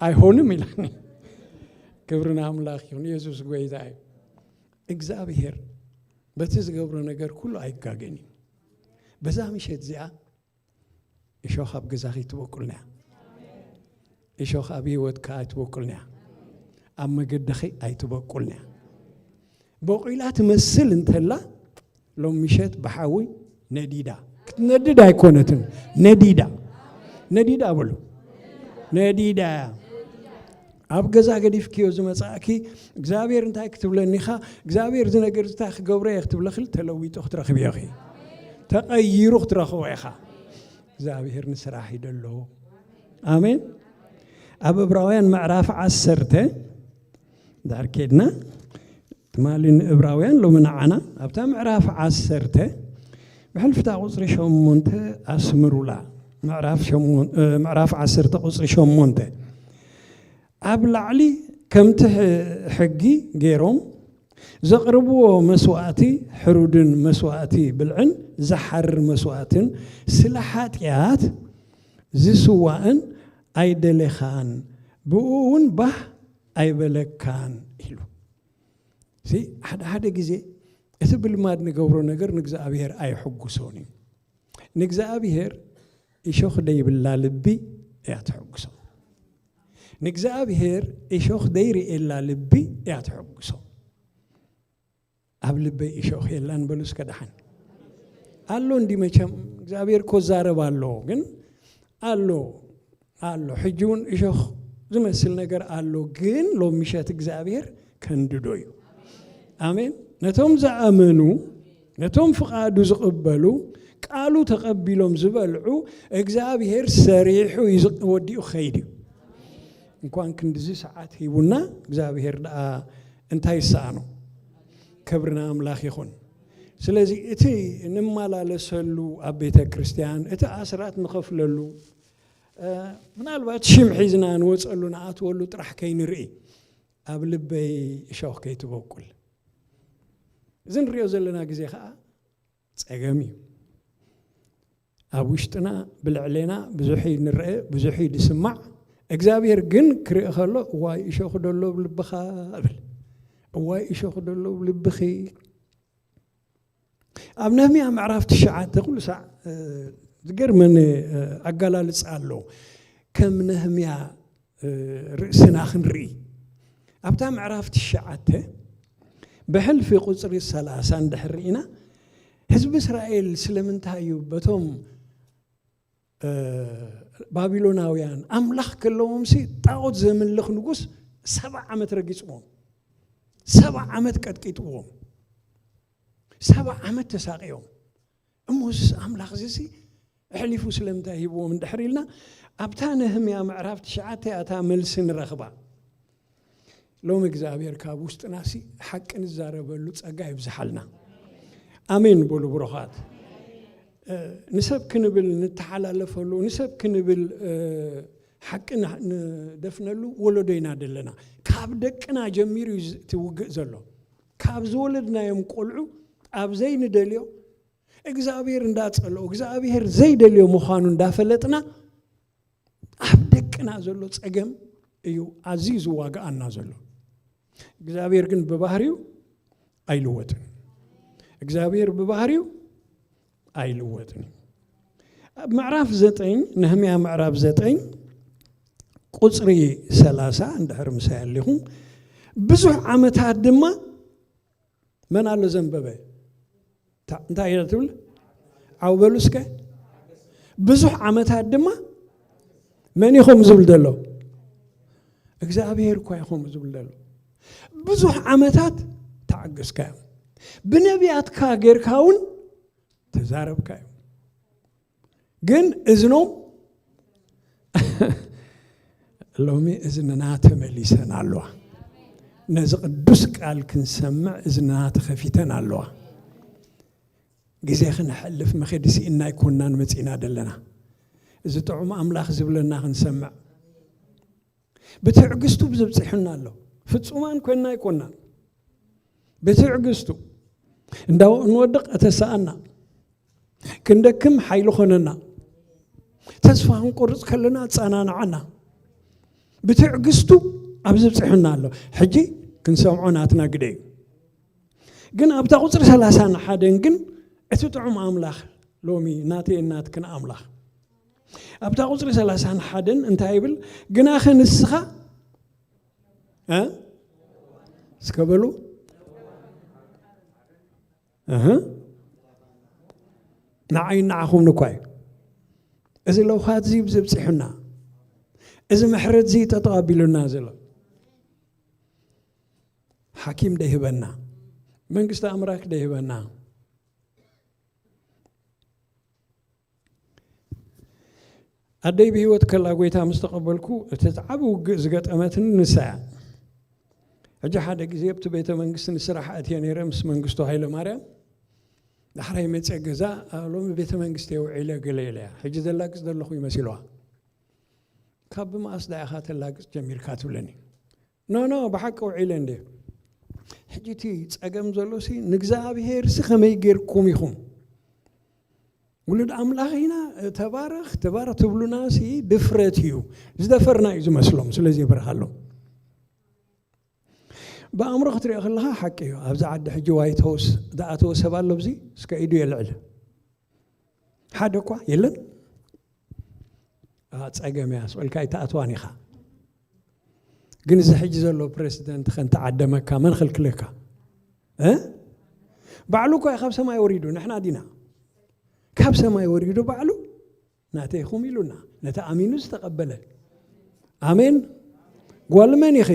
ኣይሆንም ኢላኒ። ክብሪ ንኣምላኽ ይኹን። ኢየሱስ ጎይታ እዩ። እግዚኣብሔር በቲ ዝገብሮ ነገር ኩሉ ኣይጋገን እዩ። በዛ ምሸት እዚኣ እሾኽ ኣብ ገዛኺ ኣይትበቁልና እያ። እሾኽ ኣብ ህይወትካ ኣይትበቁልና እያ። ኣብ መገድኺ ኣይትበቁልና እያ። በቂላ ትመስል እንተላ ሎም ምሸት ብሓዊ ነዲዳ ክትነድድ ኣይኮነትን። ነዲዳ ነዲዳ በሉ ነዲዳ እያ። ኣብ ገዛ ገዲፍክዮ ዝመጻእኪ እግዚኣብሔር እንታይ ክትብለኒ ኢኻ እግዚኣብሔር እዚ ነገር እንታይ ክገብሮ እየ ክትብለኽል ተለዊጡ ክትረኽብዮ ኢኺ። ተቐይሩ ክትረኽቦ ኢኻ። እግዚኣብሔር ንስራሕ ይደሎ። ኣሜን። ኣብ እብራውያን ምዕራፍ ዓሰርተ ዳር ኬድና ትማሊ ንእብራውያን ሎሚ ንዓና ኣብታ ምዕራፍ ዓሰርተ ብሕልፍታ ቁፅሪ ሸሞንተ ኣስምሩላ። ምዕራፍ ዓሰርተ ቁፅሪ ሸሞንተ ኣብ ላዕሊ ከምቲ ሕጊ ገይሮም ዘቕርብዎ መስዋእቲ ሕሩድን መስዋእቲ ብልዕን ዝሓርር መስዋእትን ስለ ሓጢኣት ዝስዋእን ኣይደለኻን ብኡ እውን ባህ ኣይበለካን ኢሉ። ሓደ ሓደ ግዜ እቲ ብልማድ ንገብሮ ነገር ንእግዚኣብሔር ኣይሕጉሶን እዩ። ንእግዚኣብሔር እሾኽ ደይብላ ልቢ እያ ትሕጉሶ። ንእግዚኣብሔር እሾኽ ደይርእየላ ልቢ እያ ትሕጉሶ። ኣብ ልበይ እሾኽ የላን በሉ እስከ ደሓን። ኣሎ እንዲ መቸም እግዚኣብሔር እኮ ዛረብ ኣሎ ግን ኣሎ ኣሎ ሕጂ እውን እሾኽ ዝመስል ነገር ኣሎ ግን ሎም ምሸት እግዚኣብሔር ከንድዶ እዩ። ኣሜን። ነቶም ዝኣመኑ ነቶም ፍቓዱ ዝቕበሉ ቃሉ ተቐቢሎም ዝበልዑ እግዚኣብሔር ሰሪሑ ወዲኡ ክኸይድ እዩ። እንኳን ክንድዚ ሰዓት ሂቡና እግዚኣብሔር ደኣ እንታይ ይሰኣኖ? ክብሪ ንኣምላኽ ይኹን። ስለዚ እቲ ንመላለሰሉ ኣብ ቤተ ክርስቲያን እቲ ኣስራት ንኸፍለሉ ምናልባት ሽም ሒዝና ንወፀሉ ንኣትወሉ ጥራሕ ከይንርኢ ኣብ ልበይ እሾኽ ከይትበቁል እዚ ንሪኦ ዘለና ግዜ ከዓ ፀገም እዩ። ኣብ ውሽጥና ብልዕሌና ብዙሕ ንረአ ብዙሕ ዝስማዕ እግዚኣብሔር ግን ክርኢ ከሎ እዋይ እሾኽ ደሎ ልብኻ እብል እዋይ እሾኽ ደሎ ልብኺ ኣብ ነህምያ ምዕራፍ ትሽዓተ ኩሉ ሳዕ ዝገርመኒ ኣገላልፃ ኣሎ። ከም ነህምያ ርእስና ክንርኢ ኣብታ ምዕራፍ ትሽዓተ ብሕልፊ ቁፅሪ ሰላሳ እንድሕር ርኢና ህዝቢ እስራኤል ስለምንታይ እዩ በቶም ባቢሎናውያን ኣምላኽ ከለዎም ሲ ጣዖት ዘምልኽ ንጉስ ሰባ ዓመት ረጊፅዎም ሰባ ዓመት ቀጥቂጥዎም ሰባ ዓመት ተሳቂዮም እሞ እዚስ ኣምላኽ እዚ ሲ ኣሕሊፉ ስለምንታይ ሂብዎም እንድሕር ኢልና ኣብታ ነህምያ ምዕራፍ ትሽዓተ እታ መልሲ ንረኽባ። ሎሚ እግዚኣብሔር ካብ ውስጥና ሲ ሓቂ ንዛረበሉ ጸጋ ይብዝሓልና። ኣሜን በሉ ብሩኻት። ንሰብ ክንብል ንተሓላለፈሉ ንሰብ ክንብል ሓቂ ንደፍነሉ ወለዶ ኢና ደለና። ካብ ደቅና ጀሚሩ እዩ እቲ ውግእ ዘሎ። ካብ ዝወለድናዮም ቆልዑ ኣብ ዘይንደልዮ እግዚኣብሔር እንዳጸልኦ እግዚኣብሔር ዘይደልዮ ምዃኑ እንዳፈለጥና ኣብ ደቅና ዘሎ ጸገም እዩ ኣዝዩ ዝዋግኣና ዘሎ። እግዚኣብሔር ግን ብባህሪው ኣይልወጥን። እግዚኣብሔር ብባህሪው ኣይልወጥን። ኣብ ምዕራፍ ዘጠኝ ነህምያ ምዕራፍ ዘጠኝ ቁፅሪ ሰላሳ እንድሕር ምሳይ ኣሊኹም ብዙሕ ዓመታት ድማ መን ኣሎ ዘንበበ እንታይ እያ ትብል? ዓው በሉ እስከ። ብዙሕ ዓመታት ድማ መን ኢኹም ዝብል ዘሎ? እግዚኣብሔር እኳ ኢኹም ዝብል ዘሎ። ብዙሕ ዓመታት ተዓገስካዮም። ብነቢያትካ ጌርካ እውን ተዛረብካዮም። ግን እዝኖም ሎሚ እዝንና ተመሊሰን ኣለዋ። ነዚ ቅዱስ ቃል ክንሰምዕ እዝንና ተኸፊተን ኣለዋ። ግዜ ክነሕልፍ መኸዲ ስኢንና ኣይኮንናን መጺእና ዘለና። እዚ ጥዑም ኣምላኽ ዝብለና ክንሰምዕ ብትዕግስቱ ብዝብጽሑና ኣሎ። ፍጹማን ኮይንና ኣይኮንናን። ብትዕግስቱ እንዳው እንወድቕ እተሰኣና፣ ክንደክም ሓይሊ ኾነና፣ ተስፋ ክንቆርጽ ከለና ኣጸናንዓና። ብትዕግስቱ ኣብ ዝብጽሑና ኣሎ። ሕጂ ክንሰምዖ ናትና ግደ እዩ። ግን ኣብታ ቁጽሪ ሰላሳን ሓደን ግን እቲ ጥዑም ኣምላኽ ሎሚ ናተይን ናትክን ኣምላኽ ኣብታ ቁጽሪ ሰላሳን ሓደን እንታይ ይብል? ግናኸ ንስኻ እ? እስከ በሉ። እህ። ንዓይ ንዓኹም ንኳ እዩ። እዚ ለውሃት እዚ ብዘብፂሑና፣ እዚ ምሕረት እዚ ጠጠው ኣቢሉና ዘሎ ሓኪም ደይህበና፣ መንግስቲ ኣምራክ ደይህበና፣ ኣደይ ብህይወት ከላ ጎይታ ምስ ተቐበልኩ እቲ ዝዓቢ ውግእ ዝገጠመትኒ ንሳ እያ። ሕጂ ሓደ ግዜ ኣብቲ ቤተ መንግስቲ ንስራሕ ኣትየ ነይረ ምስ መንግስቱ ሃይለ ማርያም። ዳሕራይ መፅየ ገዛ፣ "ሎሚ ቤተ መንግስቲ እየ ውዒለ" ገለ ኢለያ። ሕጂ ዘላግፅ ዘለኹ ይመሲልዋ። "ካብ ብመኣስ ዳ ኢኻ ተላግፅ ጀሚርካ?" ትብለኒ። "ኖ፣ ኖ፣ ብሓቂ ውዒለ እንደ" ሕጂ እቲ ጸገም ዘሎ ሲ ንእግዚኣብሔር ሲ ከመይ ጌርኩም ኢኹም? ውሉድ ኣምላኽ ኢና፣ ተባረኽ፣ ተባረኽ ትብሉና ሲ ድፍረት እዩ። ዝደፈርና እዩ ዝመስሎም፣ ስለዚ ይበርሃሎም። ብኣእምሮ ክትሪኦ ከለኻ ሓቂ እዩ። ኣብዚ ዓዲ ሕጂ ዋይት ሃውስ ዝኣተወ ሰብ ኣሎ ኣብዚ? እስከ ኢዱ የልዕል። ሓደ እኳ የለን። አ፣ ጸገም እያ፣ ስቕ ኢልካ ኣይትኣትዋን ኢኻ። ግን እዚ ሕጂ ዘሎ ፕረሲደንት ከንተዓደመካ መን ኸልክለካ? እ? ባዕሉ እኳ እዩ ካብ ሰማይ ወሪዱ፣ ንሕና ዲና? ካብ ሰማይ ወሪዱ ባዕሉ ናተይኹም ኢሉና፣ ነቲ ኣሚኑ ዝተቐበለ። ኣሜን። ጓል መን ኢኺ?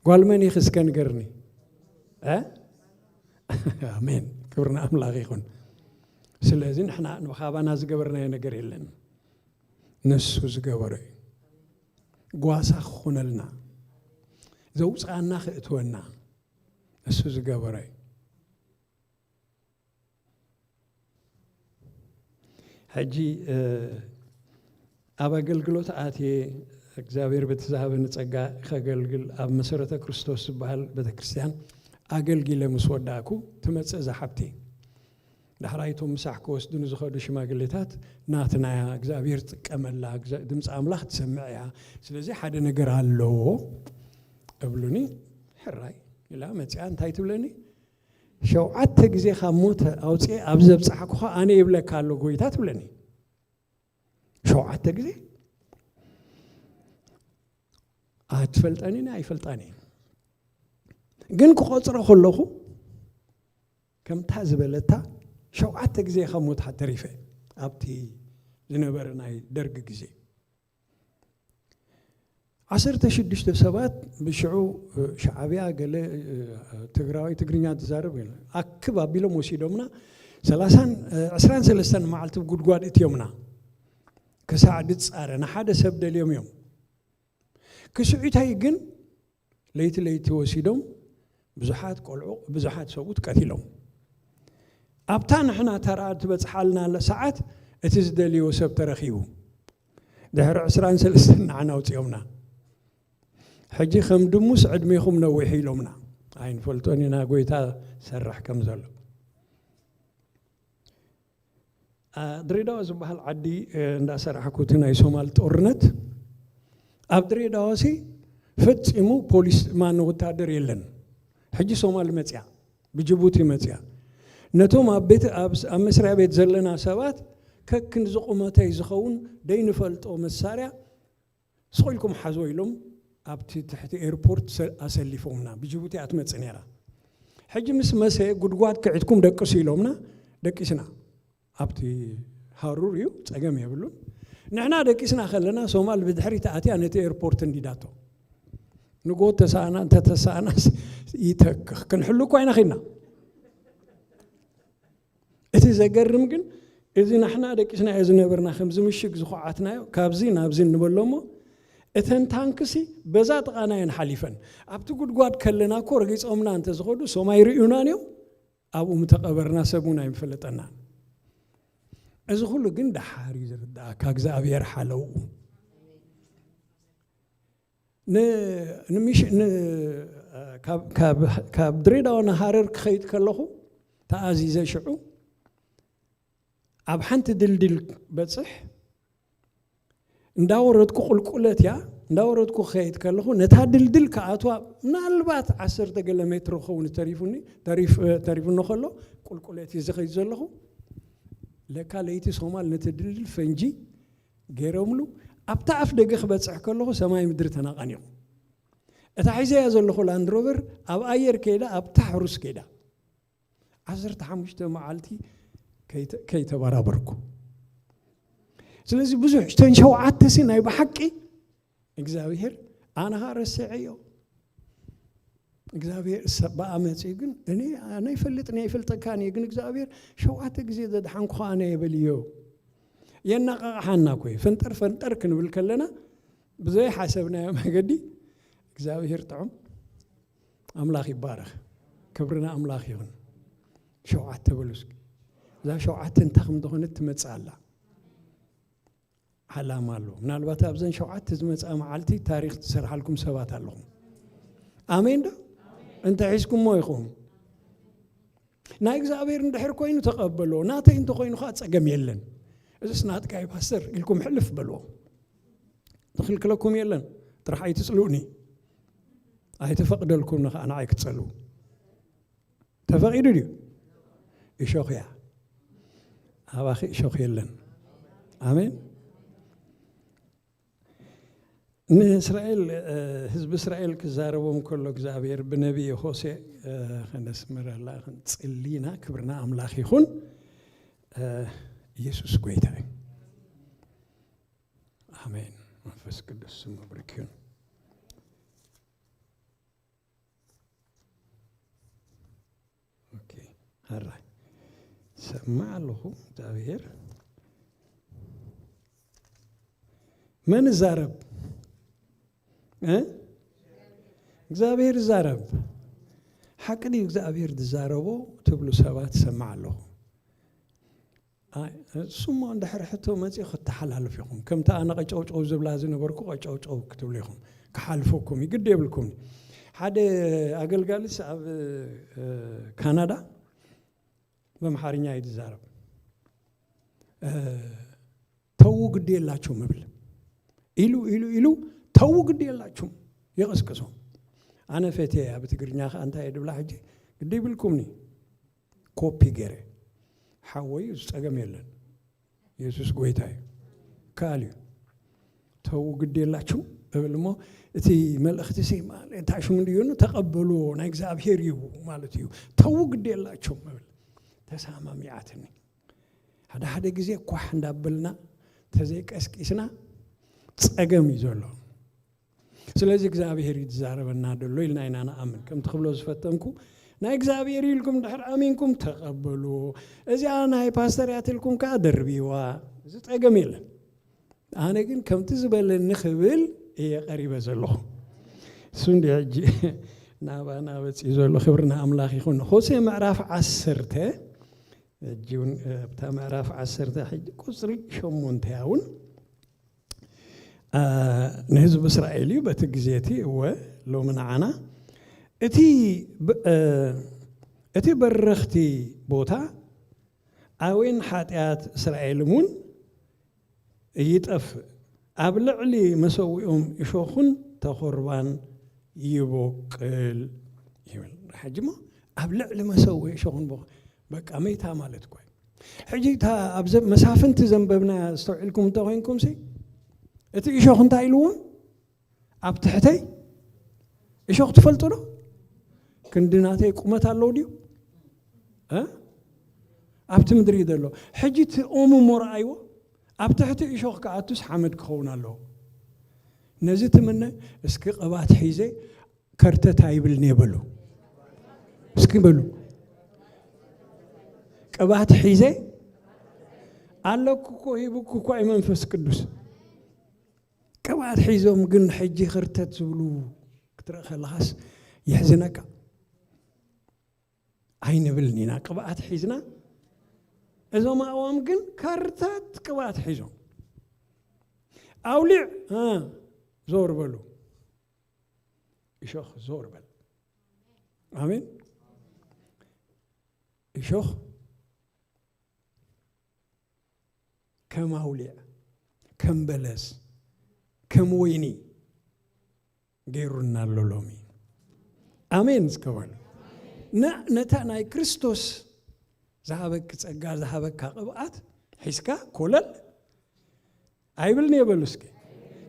ጓል መን ኢኺ እስከ ንገርኒ? እ? ኣሜን። ክብሪ ንኣምላኽ ይኹን። ስለዚ ንሕና ንባኻባና ዝገበርናዮ ነገር የለን። ንሱ ዝገበሮ እዩ። ጓሳ ክኾነልና፣ ዘውፅኣና ክእትወና፣ ንሱ ዝገበሮ እዩ። ሕጂ፣ እ፣ ኣብ ኣገልግሎት ኣትየ እግዚኣብሔር በቲ ዝሃበኒ ጸጋ ከገልግል ኣብ መሰረተ ክርስቶስ ዝበሃል ቤተክርስትያን ኣገልጊለ ምስ ወዳእኩ ትመጽእ እዛ ሓብቲ። ዳሕራይ እቶም ምሳሕ ክወስዱ ንዝኸዱ ሽማግሌታት፣ "ናትና እያ፣ እግዚኣብሔር ጥቀመላ፣ እግዛ-፣ ድምፂ ኣምላኽ ትሰምዕ እያ፣ ስለዚ ሓደ ነገር ኣለዎ" እብሉኒ። ሕራይ ኢላ መፂኣ እንታይ ትብለኒ? "ሸውዓተ ግዜ ካብ ሞት ኣውፅኤ ኣብ ዘብፃሕኩኻ ኣነ ይብለካ ኣሎ ጎይታ" ትብለኒ። ሸውዓተ ግዜ? ኣትፈልጠንን ኣይፈልጣን እየ። ግን ክቆፅሮ ከለኹ ከምታ ዝበለታ ሸውዓተ ግዜ ካብ ሞት ተሪፈ ኣብቲ ዝነበረ ናይ ደርግ ግዜ። ዓሰርተ ሽዱሽተ ሰባት ብሽዑ፣ እ፣ ሻዕብያ ገለ፣ እ፣ ትግራዋይ ትግርኛ ትዛረብ ገለ ኣክብ ኣቢሎም ወሲዶምና። ሰላሳን፣ እ፣ ዕስራን ሰለስተን መዓልቲ ጉድጓድ እትዮምና። ክሳዕ ድጻረ ንሓደ ሰብ ደልዮም እዮም። ክስዕተይ ግን ለይቲ ለይቲ ወሲዶም ብዙሓት ቆልዑ፣ ብዙሓት ሰብኡት ቀቲሎም። ኣብታ ንሕና ተራ ትበጽሓልና ኣላ ሰዓት እቲ ዝደልዮ ሰብ ተረኺቡ። ድሕሪ ዕስራን ሰለስተን ንዓና ኣውጺኦምና። ሕጂ ከም ድሙስ ዕድሜኹም ነዊሑ ኢሎምና። ኣይንፈልጦን ኢና ጎይታ ሰርሕ ከም ዘሎ። አ፣ ድሬዳዋ ዝበሃል ዓዲ፣ እ፣ እንዳሰራሕኩ እቲ ናይ ሶማል ጦርነት፣ ኣብ ድሬዳዋ ሲ ፈጺሙ ፖሊስ ማን ወታደር የለን። ሕጂ ሶማል መጽያ፣ ብጅቡቲ መጽያ። ነቶም ኣብ ቤት፣ ኣብ ስ-፣ ኣብ መስሪያ ቤት ዘለና ሰባት ከክንዚ ቁመተይ ዝኸውን ደይንፈልጦ መሳርያ ስቕ ኢልኩም ሓዝዎ ኢሎም ኣብቲ ትሕቲ ኤርፖርት ሰ-፣ ኣሰሊፎምና። ብጅቡቲ እያ ትመጽእ ነይራ። ሕጂ ምስ መሰ ጉድጓድ ክዒትኩም ደቅሱ ኢሎምና፣ ደቂስና። ኣብቲ ሃሩር እዩ፣ ጸገም የብሉን። ንሕና ደቂስና ከለና ሶማል ብድሕሪት ኣትያ ነቲ ኤርፖርት እንዲዳቶ። ንጎ ተሳእና እንተተሳእናስ ይተክኽ፣ ክንሕሉ እኳ ኢና ኺድና። እቲ ዘገርም ግን እዚ ንሕና ደቂስናዮ ዝነበርና ከምዚ ምሽግ ዝኹዓትናዮ ካብዚ ናብዚ እንበሎ እሞ፣ እተን ታንክሲ በዛ ጥቓና እየን ሓሊፈን። ኣብቲ ጉድጓድ ከለና እኮ ረጊጾምና እንተዝኸዱ ሶማይ ርእዩናን እዮም። ኣብኡ ምተቐበርና ሰብ እውን ኣይምፈለጠናን። እዚ ኩሉ ግን ደሓር እዩ ዝርዳእካ እግዚኣብሔር ሓለውኡ። ን- ንምሽ- ን- ካብ- ካብ- ካብ ድሬዳዋ ንሃረር ክኸይድ ከለኹ ተኣዚዘ ሽዑ ኣብ ሓንቲ ድልድል በፅሕ እንዳወረድኩ ቁልቁለት እያ። እንዳወረድኩ ክኸይድ ከለኹ ነታ ድልድል ክኣትዋ ምናልባት ዓሰርተ ገለ ሜትሮ ክኸውን ተሪፉኒ ተሪፍ- ተሪፉኒ ከሎ ቁልቁለት እዩ ዝኸይድ ዘለኹ። ለካ ለይቲ ሶማል ነቲ ድልድል ፈንጂ ገይሮምሉ ኣብታ ኣፍ ደገ ክበፅሕ ከለኹ ሰማይ ምድሪ ተናቓኒቑ። እታ ሒዘያ ዘለኹ ላንድሮቨር ኣብ ኣየር ከይዳ ኣብታ ሕሩስ ከይዳ ዓሰርተ ሓሙሽተ መዓልቲ ከይተ- ከይተበራበርኩ። ስለዚ ብዙሕ እተን ሸውዓተ ሲ ናይ ብሓቂ እግዚኣብሔር ኣነ ኸዓ ረስዐዮ እግዚኣብሔር ሰብኣ መፅኡ ግን እኔ ኣነ ይፈልጥ እኔ ይፈልጠካ እኔ ግን እግዚኣብሔር ሸውዓተ ግዜ ዘድሓንኩ ኣነ የበልዮ። የናቃቕሓና ኮይ ፈንጠር ፈንጠር ክንብል ከለና ብዘይ ሓሰብናዮ መገዲ እግዚኣብሔር ጥዑም ኣምላኽ ይባረኽ። ክብርና ኣምላኽ ይኹን። ሸውዓተ በሉ እስኪ። እዛ ሸውዓተ እንታይ ከም ዝኾነት ትመጽእ ኣላ። ዓላማ ኣለዎ። ምናልባት ኣብዘን ሸውዓተ ዝመጽኣ መዓልቲ ታሪኽ ዝሰርሓልኩም ሰባት ኣለኹም። ኣሜን ዶ? እንተ ሒዝኩሞ ኢኹም። ናይ እግዚኣብሔር እንድሕር ኮይኑ ተቐበሎ፣ ናተይ እንተኾይኑ ኸዓ ጸገም የለን። እዚስ ናትካ እዩ ፓስተር ኢልኩም ሕልፍ በልዎ። ዝኽልክለኩም የለን። ጥራሕ ኣይትጽልኡኒ። ኣይተፈቕደልኩም ንኸዓ ንዓይ ክትጸልኡ። ተፈቒዱ ድዩ? እሾኽ እያ። ኣባኺ እሾኽ የለን። ኣሜን። ንእስራኤል ህዝቢ እስራኤል ክዛረቦም ከሎ እግዚኣብሔር ብነቢይ ሆሴ ከነስምረላ ክንጽሊ ኢና። ክብርና ኣምላኽ ይኹን። ኢየሱስ ጎይታ እዩ። ኣሜን። መንፈስ ቅዱስ ስሙ ብርክ ይሁን። ኦኬ፣ ሃራይ ሰማዕ ኣለኹ። እግዚኣብሔር መን ይዛረብ? እ እግዚኣብሔር ይዛረብ። ሓቂ ድዩ እግዚኣብሔር ዝዛረቦ ትብሉ ሰባት ሰማዕ ኣለኹ። እሱሞ እንድሕር ሕቶ መፂኡ ክተሓላልፍ ኢኹም። ከምቲ ኣነ ቀጨውጨው ዝብላ ዝነበርኩ ቀጨውጨው ክትብሉ ኢኹም። ክሓልፈኩም ግድ የብልኩም። ሓደ ኣገልጋሊስ ኣብ ካናዳ በምሓርኛ እዩ ዝዛረብ። ተዉ ግድ የላችሁም እብል ኢሉ ኢሉ ኢሉ ተዉ ግድ የላችሁም ይቕስቅሶም። ኣነ ፈትየ ኣብ ትግርኛ ከዓ እንታይ ድብላ ሕጂ ግድ ይብልኩምኒ ኮፒ ገይረ ሓወይ ዝፀገም የለን። የሱስ ጎይታ እዩ። ካል እዩ። ተዉ ግድ የላችሁ እብል እሞ እቲ መልእኽቲ ሲ እንታይ ሽሙ እንድዩ ተቐበልዎ ናይ እግዚኣብሔር እዩ ማለት እዩ። ተዉ ግድ የላችሁም እብል ተሰማሚዓትኒ። ሓደ ሓደ ግዜ ኳሕ እንዳበልና ተዘይቀስቂስና ፀገም እዩ ዘሎ። ስለዚ እግዚኣብሔር እዩ ዝዛረበና ዘሎ ኢልና ኢና ንኣምን። ከምቲ ክብሎ ዝፈተንኩ ናይ እግዚኣብሔር ኢልኩም ድሕር ኣሚንኩም ተቐበሉ። እዚኣ ናይ ፓስተር ያትልኩም ከዓ ደርብዋ። እዚ ፀገም የለን። ኣነ ግን ከምቲ ዝበለኒ ክብል እየ ቀሪበ ዘለኹ። እሱ እንዲ ሕጂ ናባና በፂኡ ዘሎ ክብሪ ንኣምላኽ ይኹን። ሆሴ ምዕራፍ ዓሰርተ ሕጂ እውን ኣብታ ምዕራፍ ዓሰርተ ሕጂ ቁፅሪ ሸሞንተ እውን ንህዝቢ እስራኤል እዩ በቲ ግዜ እቲ እወ ሎሚ ንዓና እቲ እቲ በረኽቲ ቦታ ኣዌን ሓጢኣት እስራኤል እውን ይጠፍእ ኣብ ልዕሊ መሰዊኦም እሾኹን ተኾርባን ይቦቅል ይብል። ሕጂ ሞ ኣብ ልዕሊ መሰዊ እሾኹን በቃ መይታ ማለት እኮ ሕጂ እታ ኣብ መሳፍንቲ ዘንበብና ዝተውዒልኩም እንተኮይንኩም ሲ እቲ እሾኽ እንታይ ኢልዎም ኣብ ትሕተይ እሾኽ ትፈልጡ ዶ? ክንዲ ናተይ ቁመት ኣለዉ ድዩ? እ? ኣብቲ ምድሪ እዩ ዘሎ። ሕጂ እቲ ኦም እሞ ረኣይዎ፣ ኣብ ትሕቲ እሾኽ ክኣቱስ ሓመድ ክኸውን ኣለዎ። ነዚ ትምነ፣ እስኪ ቅብኣት ሒዘ ከርተት ኣይብልን እየ በሉ። እስኪ በሉ። ቅብኣት ሒዘ ኣለኩ እኮ፣ ሂቡኩ እኮ እዩ መንፈስ ቅዱስ። ቅብኣት ሒዞም ግን ሕጂ ከርተት ዝብሉ ክትርኢ ከለኻስ የሕዝነካ። ኣይንብልን ኢና ቅብኣት ሒዝና። እዞም ኣእዋም ግን ከርተት ቅብኣት ሒዞም። ኣውሊዕ፣ እ፣ ዞር በሉ። እሾኽ ዞር በል። ኣሜን። እሾኽ ከም ኣውሊዕ፣ ከም በለስ፣ ከም ወይኒ ገይሩና ኣሎ ሎሚ። ኣሜን እስከ በሉ። ነ-፣ ነታ ናይ ክርስቶስ ዝሃበኪ ጸጋ፣ ዝሃበካ ቅብኣት ሒዝካ ኮለል ኣይብልን እየ በሉ እስኪ።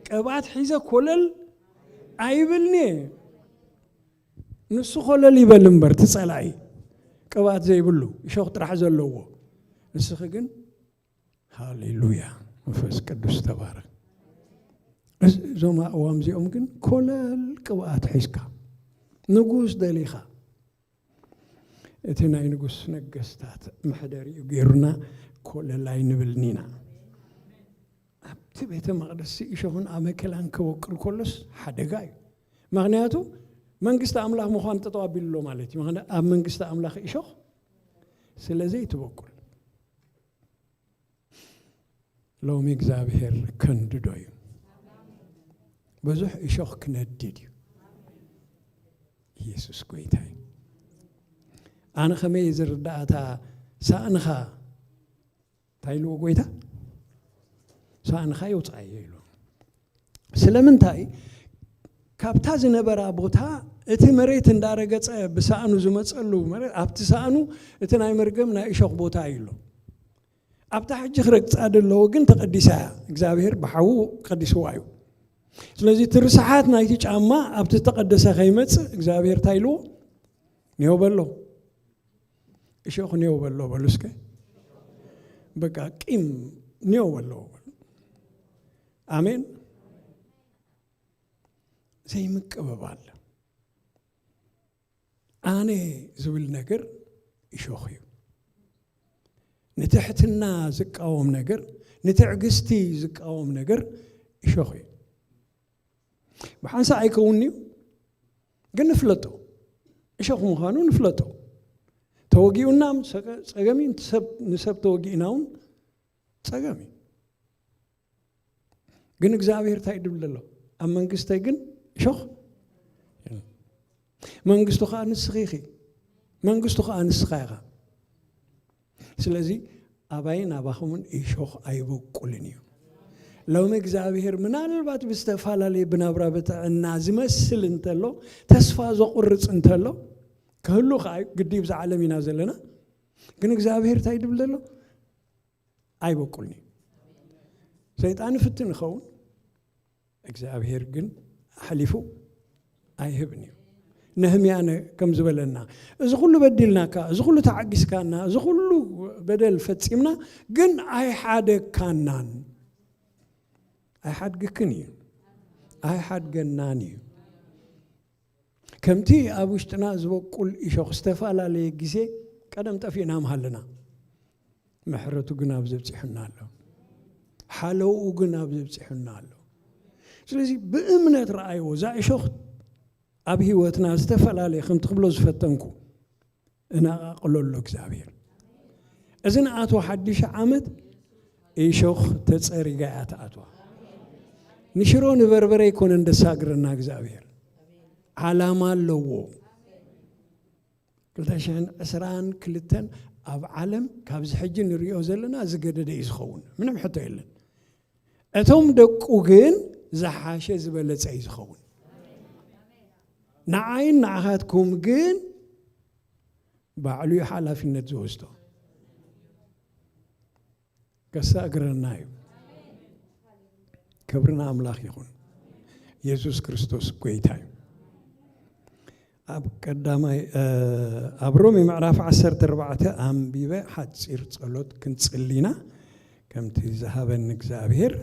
ቅብኣት ሒዘ ኮለል ኣይብልን እየ። ንሱ ኮለል ይበል እምበር፣ እቲ ጸላኢ ቅብኣት ዘይብሉ እሾኽ ጥራሕ ዘለዎ። ንስኺ ግን ሃሌሉያ፣ መንፈስ ቅዱስ ተባረክ። እዚ፣ እዞም ኣእዋም እዚኦም ግን ኮለል ቅብኣት ሒዝካ ንጉስ ደሊኻ፣ እቲ ናይ ንጉስ ነገስታት መሕደሪኡ ገይሩና ኮለል ኣይንብልን ኢና። ኣብቲ ቤተ መቕደስ እሾኽን ኣመኬላን ክበቁል ከሎስ ሓደጋ እዩ። ምኽንያቱ መንግስቲ ኣምላኽ ምዃን ጠጠው ኣቢሉ ኣሎ ማለት እዩ። ምኽንያቱ ኣብ መንግስቲ ኣምላኽ እሾኽ ስለ ዘይትበቁል። ሎሚ እግዚኣብሔር ከንድዶ እዩ። ብዙሕ እሾኽ ክነድድ እዩ። ኢየሱስ ጎይታ እዩ። ኣነ ከመይ ዝርዳእታ ሳእንኻ እንታይ ኢልዎ ጎይታ? ሳእንኻ የውፅኣዮ ኢሉ። ስለምንታይ? ካብታ ዝነበራ ቦታ እቲ መሬት እንዳረገጸ ብሳእኑ ዝመጸሉ መሬት፣ ኣብቲ ሳእኑ እቲ ናይ መርገም ናይ እሾኽ ቦታ እዩ ኣሎ። ኣብታ ሕጂ ክረግጻ ደለዎ ግን ተቐዲሳ እያ። እግዚኣብሔር ብሓዉ ቀዲስዋ እዩ። ስለዚ እቲ ርስሓት ናይቲ ጫማ ኣብቲ ዝተቐደሰ ከይመጽእ እግዚኣብሔር እንታይ ኢልዎ? ኔው በሎ። እሾኽ ኔው በሎ በሉ እስከ። በቃ ቂም ኔው በሎ በሉ። ኣሜን። ዘይምቅብባል። ኣነ ዝብል ነገር እሾኽ እዩ። ንትሕትና ዝቃወም ነገር፣ ንትዕግስቲ ዝቃወም ነገር እሾኽ እዩ። ብሓንሳእ ኣይከውን'ዩ፣ ግን ንፍለጦ። እሾኽ ምዃኑ ንፍለጦ። ተወጊኡና ሰቀ-፣ ጸገም እዩ፣ ንሰብ፣ ንሰብ ተወጊእና እውን ጸገም እዩ። ግን እግዚኣብሔር እንታይ ድብል ዘሎ? ኣብ መንግስተይ ግን እሾኽ የለን። መንግስቱ ኸኣ ንስኺ ኢኺ። መንግስቱ ኸኣ ንስኻ ኢኻ። ስለዚ ኣባይን ኣባኹምን እሾኽ ኣይበቁልን እዩ። ሎሚ እግዚኣብሔር ምናልባት ብዝተፈላለየ ብናብራ ብጥዕና ዝመስል እንተሎ፣ ተስፋ ዘቑርጽ እንተሎ፣ ክህሉ ኸኣ እዩ፣ ግዲ ብዛ ዓለም ኢና ዘለና። ግን እግዚኣብሔር እንታይ ድብል ዘሎ? ኣይበቁልን እዩ። ሰይጣን ይፍትን ይኸውን፣ እግዚኣብሔር ግን ኣሕሊፉ ኣይህብን እዩ። ነህምያ ነ-፣ ከም ዝበለና፣ እዚ ኩሉ በዲልናካ፣ እዚ ኩሉ ተዓጊስካና፣ እዚ ኩሉ በደል ፈጺምና፣ ግን ኣይሓደግካናን። ኣይሓድግክን እዩ። ኣይሓድገናን እዩ። ከምቲ ኣብ ውሽጥና ዝበቁል እሾኽ ዝተፈላለየ ግዜ ቀደም ጠፊእና ምሃለና፣ ምሕረቱ ግን ኣብ ዘብጺሑና ኣሎ። ሓለውኡ ግን ኣብ ዘብጺሑና ኣሎ። ስለዚ ብእምነት ረኣይዎ፣ እዛ እሾኽ ኣብ ህይወትና ዝተፈላለየ፣ ከምቲ ክብሎ ዝፈተንኩ፣ እናቓቕሎ ኣሎ እግዚኣብሔር። እዚ ንኣትዎ ሓድሽ ዓመት እሾኽ ተጸሪጋ እያ ትኣትዋ። ንሽሮ ንበርበረ ኣይኮነን ደሳግረና እግዚኣብሔር። ዓላማ ኣለዎ። ክልተ ሽሕን ዕስራን ክልተን ኣብ ዓለም ካብዚ ሕጂ ንሪኦ ዘለና ዝገደደ እዩ ዝኸውን። ምንም ሕቶ የለን። እቶም ደቁ ግን ዝሓሸ ዝበለጸ እዩ ዝኸውን። ንዓይን ንዓኻትኩም ግን ባዕሉ እዩ ሓላፊነት ዝወስዶ። ከሳግረና እዩ። ክብሪ ንኣምላኽ ይኹን። የሱስ ክርስቶስ ጎይታ እዩ። ኣብ ቀዳማይ ኣብ ሮሜ ምዕራፍ ዓሰርተ ኣርባዕተ ኣንቢበ ሓፂር ፀሎት ክንፅሊና ከምቲ ዝሃበኒ እግዚኣብሔር።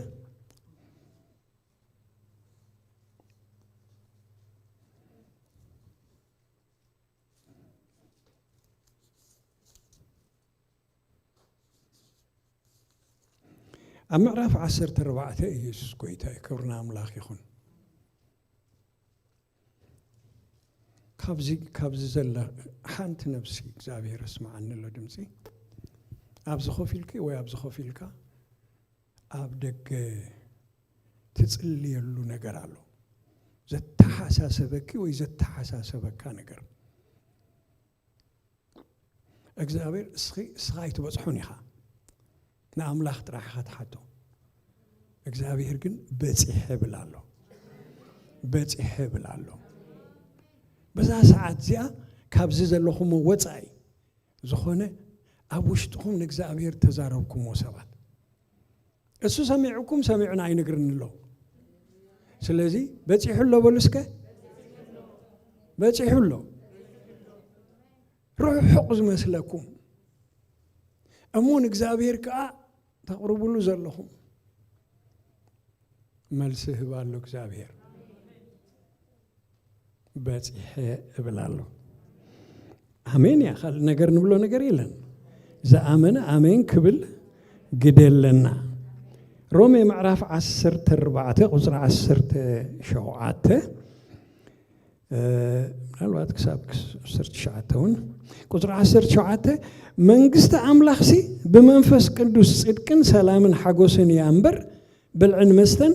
ኣብ ምዕራፍ ዓሰርተ ኣርባዕተ ኢየሱስ ጎይታ እዩ። ክብርና ኣምላኽ ይኹን። ካብዚ ካብዚ ዘላ ሓንቲ ነብሲ እግዚኣብሔር እስማዓኒ ኣሎ ድምፂ። ኣብዚ ኮፍ ኢልኪ ወይ ኣብዚ ኮፍ ኢልካ ኣብ ደገ ትጽልየሉ ነገር ኣሎ። ዘተሓሳሰበኪ ወይ ዘተሓሳሰበካ ነገር እግዚኣብሔር እስኺ እስኻ ኣይትበጽሖን ኢኻ። ንኣምላኽ ጥራሕ ኢኻ ትሓቶ። እግዚኣብሔር ግን በጺሐ ብል ኣሎ። በጺሐ ብል ኣሎ። በዛ ሰዓት እዚኣ ካብዚ ዘለኹሞ ወጻኢ ዝኾነ ኣብ ውሽጥኹም ንእግዚኣብሔር ተዛረብኩሞ ሰባት እሱ ሰሚዕኩም ሰሚዕና ኣይነግርን ኣሎ። ስለዚ በጺሑ ኣሎ በሉ እስከ። በጺሑ ኣሎ። ርሑቕ ዝመስለኩም እሞ ንእግዚኣብሔር ከኣ ተቕርብሉ ዘለኹም መልሲ ህብ ኣሎ እግዚኣብሔር። በጺሐ እብል ኣሎ። ኣሜን እያ። ካልእ ነገር ንብሎ ነገር የለን። ዝኣመነ ኣሜን ክብል ግደ ኣለና። ሮሜ ምዕራፍ ዓሰርተ ኣርባዕተ ቁጽሪ ዓሰርተ ሸውዓተ፣ እ፣ ምናልባት ክሳብ ክስ-፣ ዓሰርተ ትሽዓተ እውን፣ ቁጽሪ ዓሰርተ ሸውዓተ፣ መንግስቲ ኣምላኽሲ ብመንፈስ ቅዱስ ጽድቅን ሰላምን ሓጎስን እያ እምበር ብልዕን መስተን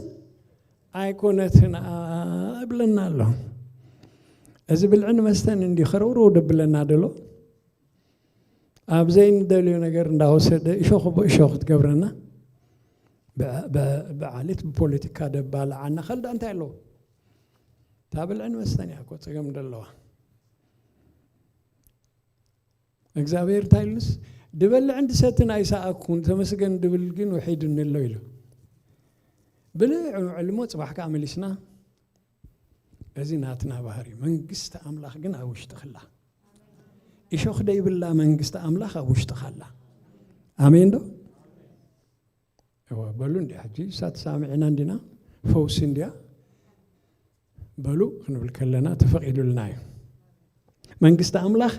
ኣይኮነትን እብለና ኣሎ። እዚ ብልዕን መስተን እንዲ ከረውረው ደብለና ደሎ ኣብ ዘይንደልዮ ነገር እንዳወሰደ እሾኽ ብእሾኽ ትገብረና። ብ-፣ ብ-፣ ብዓሊት ብፖለቲካ ደባልዓና ካልዳ እንታይ ኣለዎ? እታ ብልዕን መስተን እያ እኮ ጸገም ደለዋ። እግዚኣብሔር እንታይ ኢሉስ? ድበልዕን ድሰትን ኣይሰኣኩን፣ ተመስገን ድብል ግን ውሒዱኒ ኣሎ ኢሉ። ብልዕ ንውዕል እሞ ጽባሕ ከኣ መሊስና፣ እዚ ናትና ባህሪ። መንግስቲ ኣምላኽ ግን ኣብ ውሽጥኺ ኣላ። እሾኽ ደይብላ መንግስቲ ኣምላኽ ኣብ ውሽጥኻ ኣላ። ኣሜን ዶ? እወ፣ በሉ እንዲ ሕጂ እሳ ተሳሚዕና እንዲና፣ ፈውሲ እንዲያ በሉ ክንብል ከለና ተፈቒዱልና እዩ። መንግስቲ ኣምላኽ፣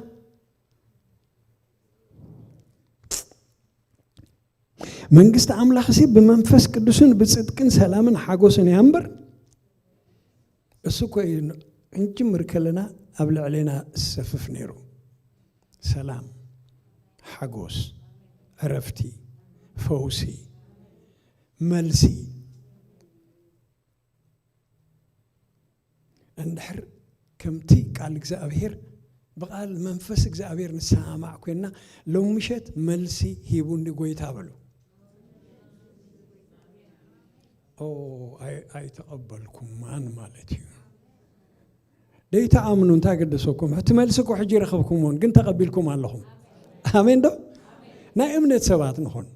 መንግስቲ ኣምላኽሲ ብመንፈስ ቅዱስን ብጽድቅን ሰላምን ሓጎስን እያ እምበር፣ እሱ እኮ እዩ ን-፣ ክንጅምር ከለና ኣብ ልዕሌና ዝሰፍፍ ነይሩ። ሰላም፣ ሓጎስ፣ ዕረፍቲ፣ ፈውሲ፣ መልሲ። እንድሕር ከምቲ ቃል እግዚኣብሔር ብቓል መንፈስ እግዚኣብሔር ንሰማማዕ ኮይንና፣ ሎም ምሸት መልሲ ሂቡኒ ጎይታ በሉ። ኦ፣ ኣይ-፣ ኣይተቐበልኩማን ማለት እዩ። ደይተኣምኑ እንታይ ገደሰኩም? እቲ መልሲ እኮ ሕጂ ረኸብኩምዎን፣ ግን ተቐቢልኩም ኣለኹም። ኣሜን ዶ? ናይ እምነት ሰባት ንኹን።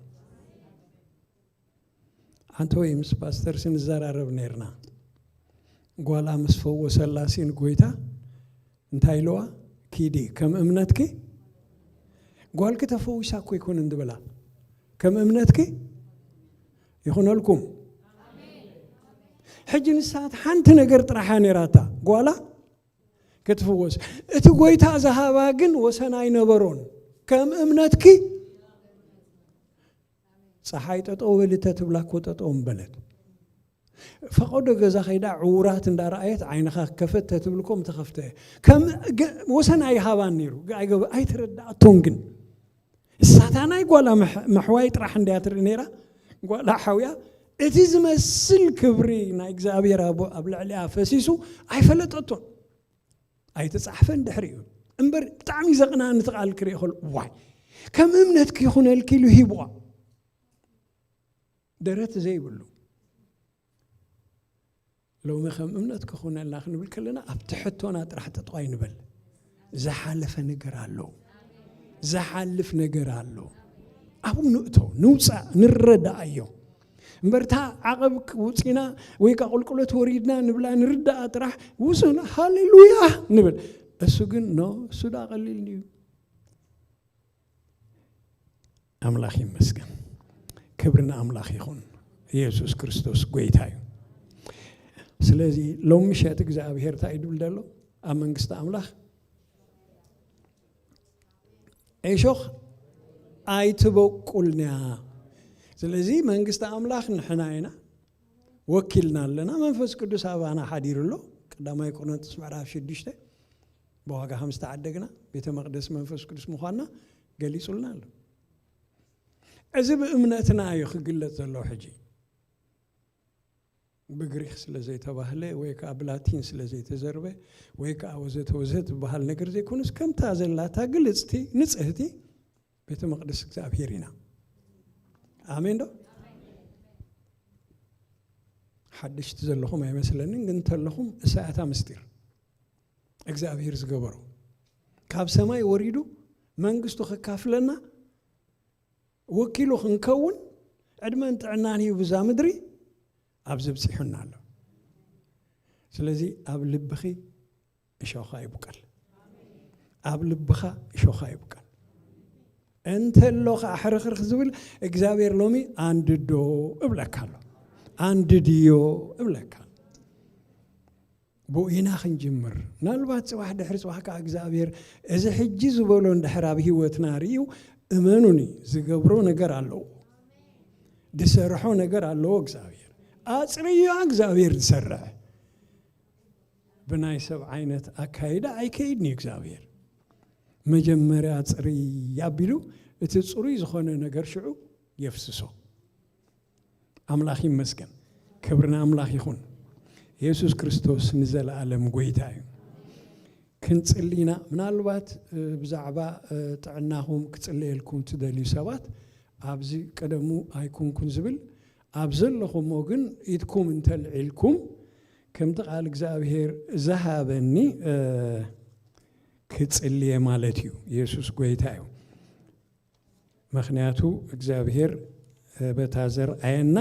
ሓንቲ ወይ ምስ ፓስተርሲ ንዘራረብ ነይርና። ጓላ ምስ ፈወሰላሲ ንጎይታ እንታይ ኢልዋ? ኪዲ፣ ከም እምነትኪ። ጓልኪ ተፈዊሳ እኮ ኣይኮነን ድበላ። ከም እምነትኪ ይኹነልኩም። ሕጂ ንሳት ሓንቲ ነገር ጥራሕ እያ ነይራታ። ጓላ ክትፍወስ። እቲ ጎይታ ዝሃባ ግን ወሰን ኣይነበሮን። ከም እምነትኪ። ጸሓይ ጠጠው በሊ ተትብላ እኮ ጠጠው ምበለት። ፈቐዶ ገዛ ከይዳ ዕውራት እንዳረኣየት ዓይንኻ ከፈት ተትብል እኮ ምተኸፍተ። ከም ገ-፣ ወሰን ኣይሃባን ነይሩ። ገ-፣ ኣይገበ-፣ ኣይተረዳእቶን ግን። እሳታ ናይ ጓላ መሕ-፣ መሕዋይ ጥራሕ እንድያ ትርኢ ነይራ። ጓላ ሓውያ እቲ ዝመስል ክብሪ ናይ እግዚኣብሔር ኣብ፣ ኣብ ልዕሊኣ ፈሲሱ ኣይፈለጠቶን። ኣይተጻሕፈን ድሕሪኡ። እምበር ብጣዕሚ ዘቕንኣኒ እቲ ቃል ክርኢ ከሎ፣ ዋይ፣ ከም እምነትኪ ይኹነልኪ ኢሉ ሂብዋ። ደረት ዘይብሉ። ሎሚ ከም እምነትኪ ኩነልና ክንብል ከለና ኣብቲ ሕቶና ጥራሕ ጠጠው ኣይንበል። ዝሓለፈ ነገር ኣሎ። ዝሓልፍ ነገር ኣሎ። ኣብኡ ንእቶ፣ ንውጻእ፣ ንረዳኣዮ። እምበር እታ ዓቐብ ውጺና ወይ ከኣ ቁልቁለት ወሪድና ንብላ ንርዳኣ ጥራሕ ውሱን ሃሌሉያ ንብል። እሱ ግን ኖ፣ እሱ ዳ ቀሊል እዩ። ኣምላኽ ይመስገን። ክብሪ ንኣምላኽ ይኹን። ኢየሱስ ክርስቶስ ጎይታ እዩ። ስለዚ ሎሚ ምሸት እግዚኣብሔር እንታይ እዩ ድብል ዘሎ? ኣብ መንግስቲ ኣምላኽ እሾኽ ኣይትበቁልና። ስለዚ መንግስቲ ኣምላኽ ንሕና ኢና፣ ወኪልና ኣለና። መንፈስ ቅዱስ ኣባና ሓዲሩ ኣሎ። ቀዳማይ ቆሮንቶስ ምዕራፍ ሽዱሽተ ብዋጋ ከም ዝተዓደግና ቤተ መቕደስ መንፈስ ቅዱስ ምዃንና ገሊጹልና ኣሎ። እዚ ብእምነትና እዩ ክግለጽ ዘለዎ። ሕጂ ብግሪክ ስለ ዘይተባህለ ወይ ከዓ ብላቲን ስለ ዘይተዘርበ ወይ ከዓ ወዘተ ወዘተ ዝበሃል ነገር ዘይኮነስ፣ ከምታ ዘላታ ግልጽቲ ንጽህቲ ቤተ መቕደስ እግዚኣብሔር ኢና። ኣሜን ዶ? ሓደሽቲ ዘለኹም ኣይመስለንን፣ ግን እንተለኹም እሳ እታ ምስጢር እግዚኣብሔር ዝገበሮ፣ ካብ ሰማይ ወሪዱ መንግስቱ ከካፍለና ወኪሉ ክንከውን ዕድመን ጥዕናን ሂቡ እዛ ምድሪ ኣብዚ ብፂሑና ኣሎ። ስለዚ ኣብ ልብኺ እሾኻ ይብቀል፣ ኣብ ልብኻ እሾኻ ይብቀል። እንተሎ ከዓ ሕርኽርኽ ዝብል እግዚኣብሔር ሎሚ ኣንድዶ እብለካ ኣሎ፣ ኣንድድዮ እብለካ ኣሎ። ብኡ ኢና ክንጅምር። ምናልባት ጽባሕ ድሕሪ ጽባሕ ከዓ እግዚኣብሔር እዚ ሕጂ ዝበሎ እንድሕር ኣብ ህይወትና ርእዩ፣ እመኑኒ፣ ዝገብሮ ነገር ኣለዎ፣ ዝሰርሖ ነገር ኣለዎ እግዚኣብሔር። ኣጽርዮ እግዚኣብሔር ዝሰርሕ። ብናይ ሰብ ዓይነት ኣካይዳ ኣይከይድን እዩ እግዚኣብሔር። መጀመርያ ጽርይ ኣቢሉ እቲ ጽሩይ ዝኾነ ነገር ሽዑ የፍስሶ። ኣምላኽ ይመስገን። ክብሪ ንኣምላኽ ይኹን። የሱስ ክርስቶስ ንዘለኣለም ጎይታ እዩ። ክንጽሊ ኢና። ምናልባት፣ እ፣ ብዛዕባ፣ እ፣ ጥዕናኹም ክጽለየልኩም ትደልዩ ሰባት፣ ኣብዚ ቀደሙ ኣይኩንኩን ዝብል፣ ኣብ ዘለኹሞ ግን ኢድኩም እንተልዒልኩም፣ ከምቲ ቃል እግዚኣብሔር ዝሃበኒ፣ እ፣ ክጽልየ ማለት እዩ። የሱስ ጎይታ እዩ። ምኽንያቱ እግዚኣብሔር፣ እ፣ በታ ዘርኣየና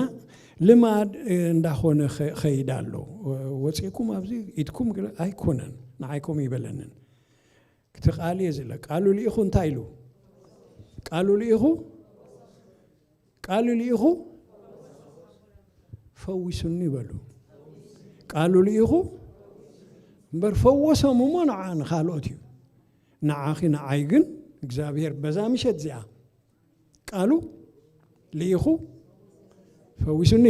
ልማድ፣ እ፣ እንዳኾነ ኸ-፣ ኸይድ ኣሎ። ወ-፣ ወፂእኩም ኣብዚ ኢድኩም ግለ-፣ ኣይኮነን፣ ንዓይኮም ይበለንን። እቲ ቃል እየ ዝለ-፣ ቃሉ ልኢኹ እንታይ ኢሉ? ቃሉ ልኢኹ፣ ቃሉ ልኢኹ ፈዊሱኒ በሉ። ቃሉ ልኢኹ እምበር ፈወሶም እሞ ንዓ ንኻልኦት እዩ። ንዓኺ ንዓይ ግን እግዚኣብሔር በዛ ምሸት እዚኣ ቃሉ ልኢኹ ፈዊሱኒ።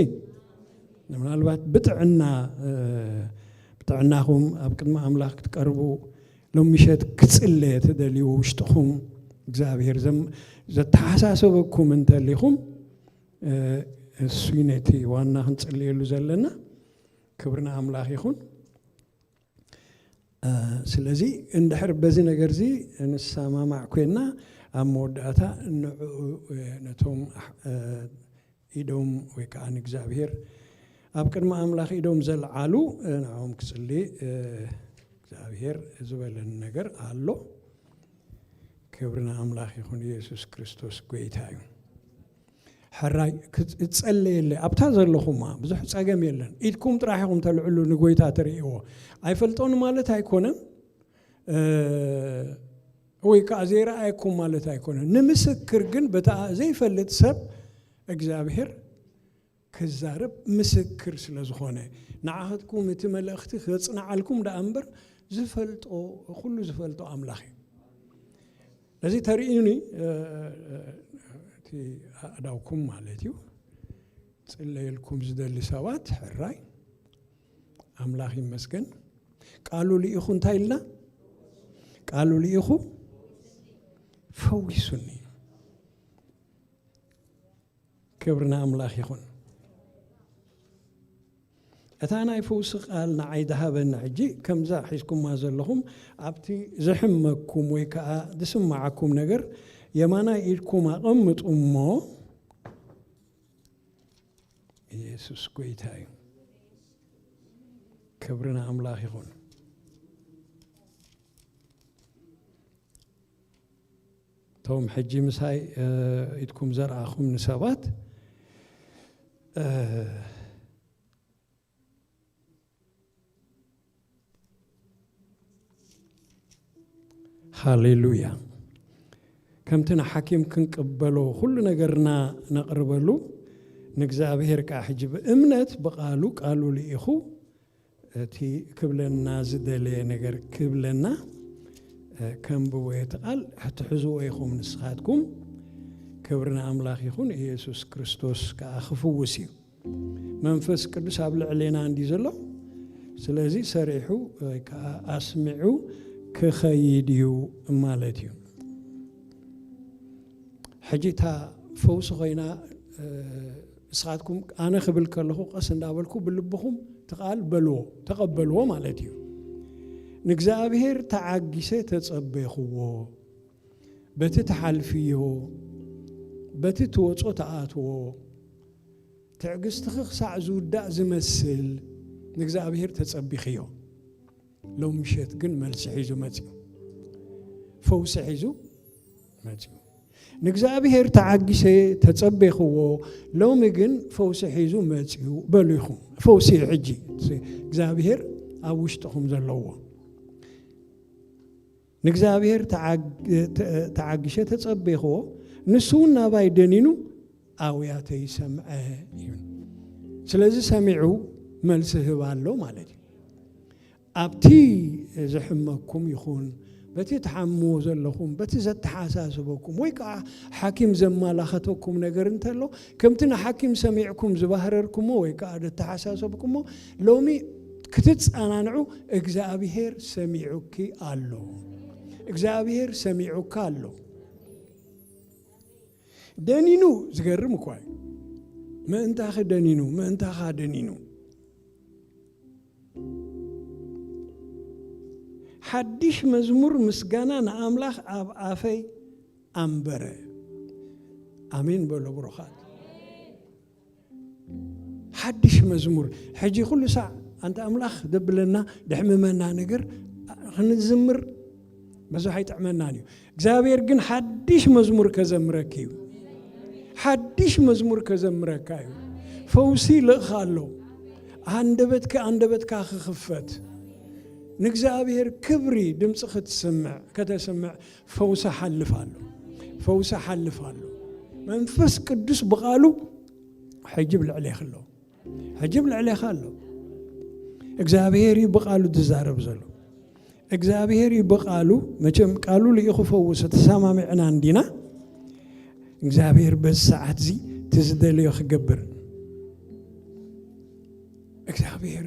ምናልባት ብጥዕና፣ እ፣ ብጥዕናኹም ኣብ ቅድሚ ኣምላኽ ክትቀርቡ ሎም ምሸት ክጽለ ትደልዩ ውሽጥኹም እግዚኣብሔር ዘም-፣ ዘተሓሳሰበኩም እንተሊኹም፣ እ፣ እሱ ነቲ ዋና ክንጽልየሉ ዘለና። ክብሪ ንኣምላኽ ይኹን። እ፣ ስለዚ እንድሕር በዚ ነገር እዚ ንሰማማዕ ኮይንና ኣብ መወዳእታ ንዕኡ፣ እ፣ ነቶም ኣሕ-፣ እ፣ ኢዶም ወይ ከዓ ንእግዚኣብሔር ኣብ ቅድሚ ኣምላኽ ኢዶም ዘልዓሉ፣ እ፣ ንዕኦም ክጽሊ፣ እ፣ እግዚኣብሔር ዝበለኒ ነገር ኣሎ። ክብሪ ንኣምላኽ ይኹን። ኢየሱስ ክርስቶስ ጎይታ እዩ። ሕራይ ክጽ-፣ እጸለየለ ኣብታ ዘለኹማ ብዙሕ ጸገም የለን። ኢድኩም ጥራሕ ኢኹም ተልዕሉ ንጎይታ ተርእይዎ። ኣይፈልጦን ማለት ኣይኮነን፣ እ፣ ወይ ከዓ ዘይረኣየኩም ማለት ኣይኮነን። ንምስክር ግን በታ ዘይፈልጥ ሰብ እግዚኣብሔር ክዛረብ ምስክር ስለ ዝኾነ፣ ንዓኸትኩም እቲ መልእኽቲ ከጽንዓልኩም ደኣ እምበር ዝፈልጦ፣ ኩሉ ዝፈልጦ ኣምላኽ እዩ። ነዚ ተርእዩኒ፣ እ፣ እቲ ኣእዳውኩም ማለት እዩ። ጽለየልኩም ዝደሊ ሰባት ሕራይ ኣምላኽ ይመስገን። ቃሉ ልኢኹ እንታይ ኢልና? ቃሉ ልኢኹ ፈዊሱኒ። ክብሪ ንኣምላኽ ይኹን። እታ ናይ ፈውሲ ቃል ንዓይ ዝሃበኒ ሕጂ ከምዛ ሒዝኩማ ዘለኹም ኣብቲ ዝሕመኩም ወይ ከዓ ዝስማዓኩም ነገር የማናይ ኢድኩም ኣቐምጡ እሞ፣ ኢየሱስ ጎይታ እዩ። ክብሪ ንኣምላኽ ይኹን። እቶም ሕጂ ምሳይ፣ እ፣ ኢድኩም ዘርኣኹም ንሰባት፣ እ፣ ሃሌሉያ። ከምቲ ንሓኪም ክንቅበሎ ኩሉ ነገርና ነቕርበሉ፣ ንእግዚኣብሔር ከዓ ሕጂ ብእምነት ብቓሉ፣ ቃሉ ልኢኹ እቲ ክብለና ዝደለየ ነገር ክብለና፣ እ፣ ከንብቦ እቲ ቃል ትሕዝዎ ኢኹም ንስኻትኩም። ክብሪ ንኣምላኽ ይኹን። ኢየሱስ ክርስቶስ ከዓ ክፍውስ እዩ። መንፈስ ቅዱስ ኣብ ልዕሌና እንዲ ዘሎ፣ ስለዚ ሰሪሑ ወይ ከዓ ኣስሚዑ ክኸይድ እዩ ማለት እዩ። ሕጂ እታ ፈውሲ ኮይና፣ እ፣ ንስኻትኩም ኣነ ክብል ከለኹ ቀስ እንዳበልኩ ብልብኹም እቲ ቃል በልዎ፣ ተቐበልዎ ማለት እዩ። ንእግዚኣብሔር ተዓጊሰ ተጸበይኽዎ፣ በቲ ትሓልፍዮ፣ በቲ ትወጾ ትኣትዎ፣ ትዕግስትኺ ክሳዕ ዝውዳእ ዝመስል ንእግዚኣብሔር ተጸቢኽዮ። ሎም ምሸት ግን መልሲ ሒዙ መጺኡ። ፈውሲ ሒዙ መጺኡ። ንእግዚኣብሔር ተዓጊሰ ተጸቤኽዎ፣ ሎሚ ግን ፈውሲ ሒዙ መጺኡ በሉ ኢኹም። ፈውሲ እዩ ሕጂ። እግዚኣብሔር ኣብ ውሽጥኹም ዘለዎ። ንእግዚኣብሔር ተዓግ-፣ ተ-፣ ተዓጊሸ ተጸቤኽዎ፣ ንሱ እውን ናባይ ደኒኑ ኣውያተይ ሰምዐ እዩ። ስለዚ ሰሚዑ መልሲ ህብ ኣሎ ማለት እዩ። ኣብቲ ዝሕመኩም ይኹን፣ በቲ ትሓምዎ ዘለኹም፣ በቲ ዘተሓሳስበኩም፣ ወይ ከዓ ሓኪም ዘመላኸተኩም ነገር እንተሎ፣ ከምቲ ንሓኪም ሰሚዕኩም ዝበህረርኩሞ ወይ ከዓ ዘተሓሳሰብኩሞ፣ ሎሚ ክትጸናንዑ እግዚኣብሔር ሰሚዑኪ ኣሎ። እግዚኣብሔር ሰሚዑካ ኣሎ። ደኒኑ፣ ዝገርም እኳ እዩ። ምእንታኺ ደኒኑ፣ ምእንታኻ ደኒኑ። ሓድሽ መዝሙር ምስጋና ንኣምላኽ ኣብ ኣፈይ ኣንበረ። ኣሜን በሎ ብሩኻት። ሓድሽ መዝሙር። ሕጂ ኩሉ ሳዕ ኣንታ ኣምላኽ ደብለና፣ ደሕምመና ነገር ክንዝምር ብዙሕ ኣይጥዕመናን እዩ። እግዚኣብሔር ግን ሓድሽ መዝሙር ከዘምረኪ እዩ። ሓድሽ መዝሙር ከዘምረካ እዩ። ፈውሲ ይልእኽ ኣሎ። ኣንደበትኪ፣ ኣንደበትካ ክኽፈት፣ ንእግዚኣብሔር ክብሪ ድምፂ ክትስምዕ፣ ከተስምዕ ፈውሲ ሓልፍ ኣሎ። ፈውሲ ሓልፍ ኣሎ። መንፈስ ቅዱስ ብቓሉ ሕጂ ብልዕሌኺ ኣሎ። ሕጂ ብልዕሌኻ ኣሎ። እግዚኣብሔር እዩ ብቓሉ ዝዛረብ ዘሎ። እግዚኣብሔር እዩ ብቓሉ፣ መቸም ቃሉ ልኢኹ ፈውሱ ተሰማሚዕና እንዲና። እግዚኣብሔር በዚ ሰዓት እዚ እቲ ዝደለዮ ክገብር። እግዚኣብሔር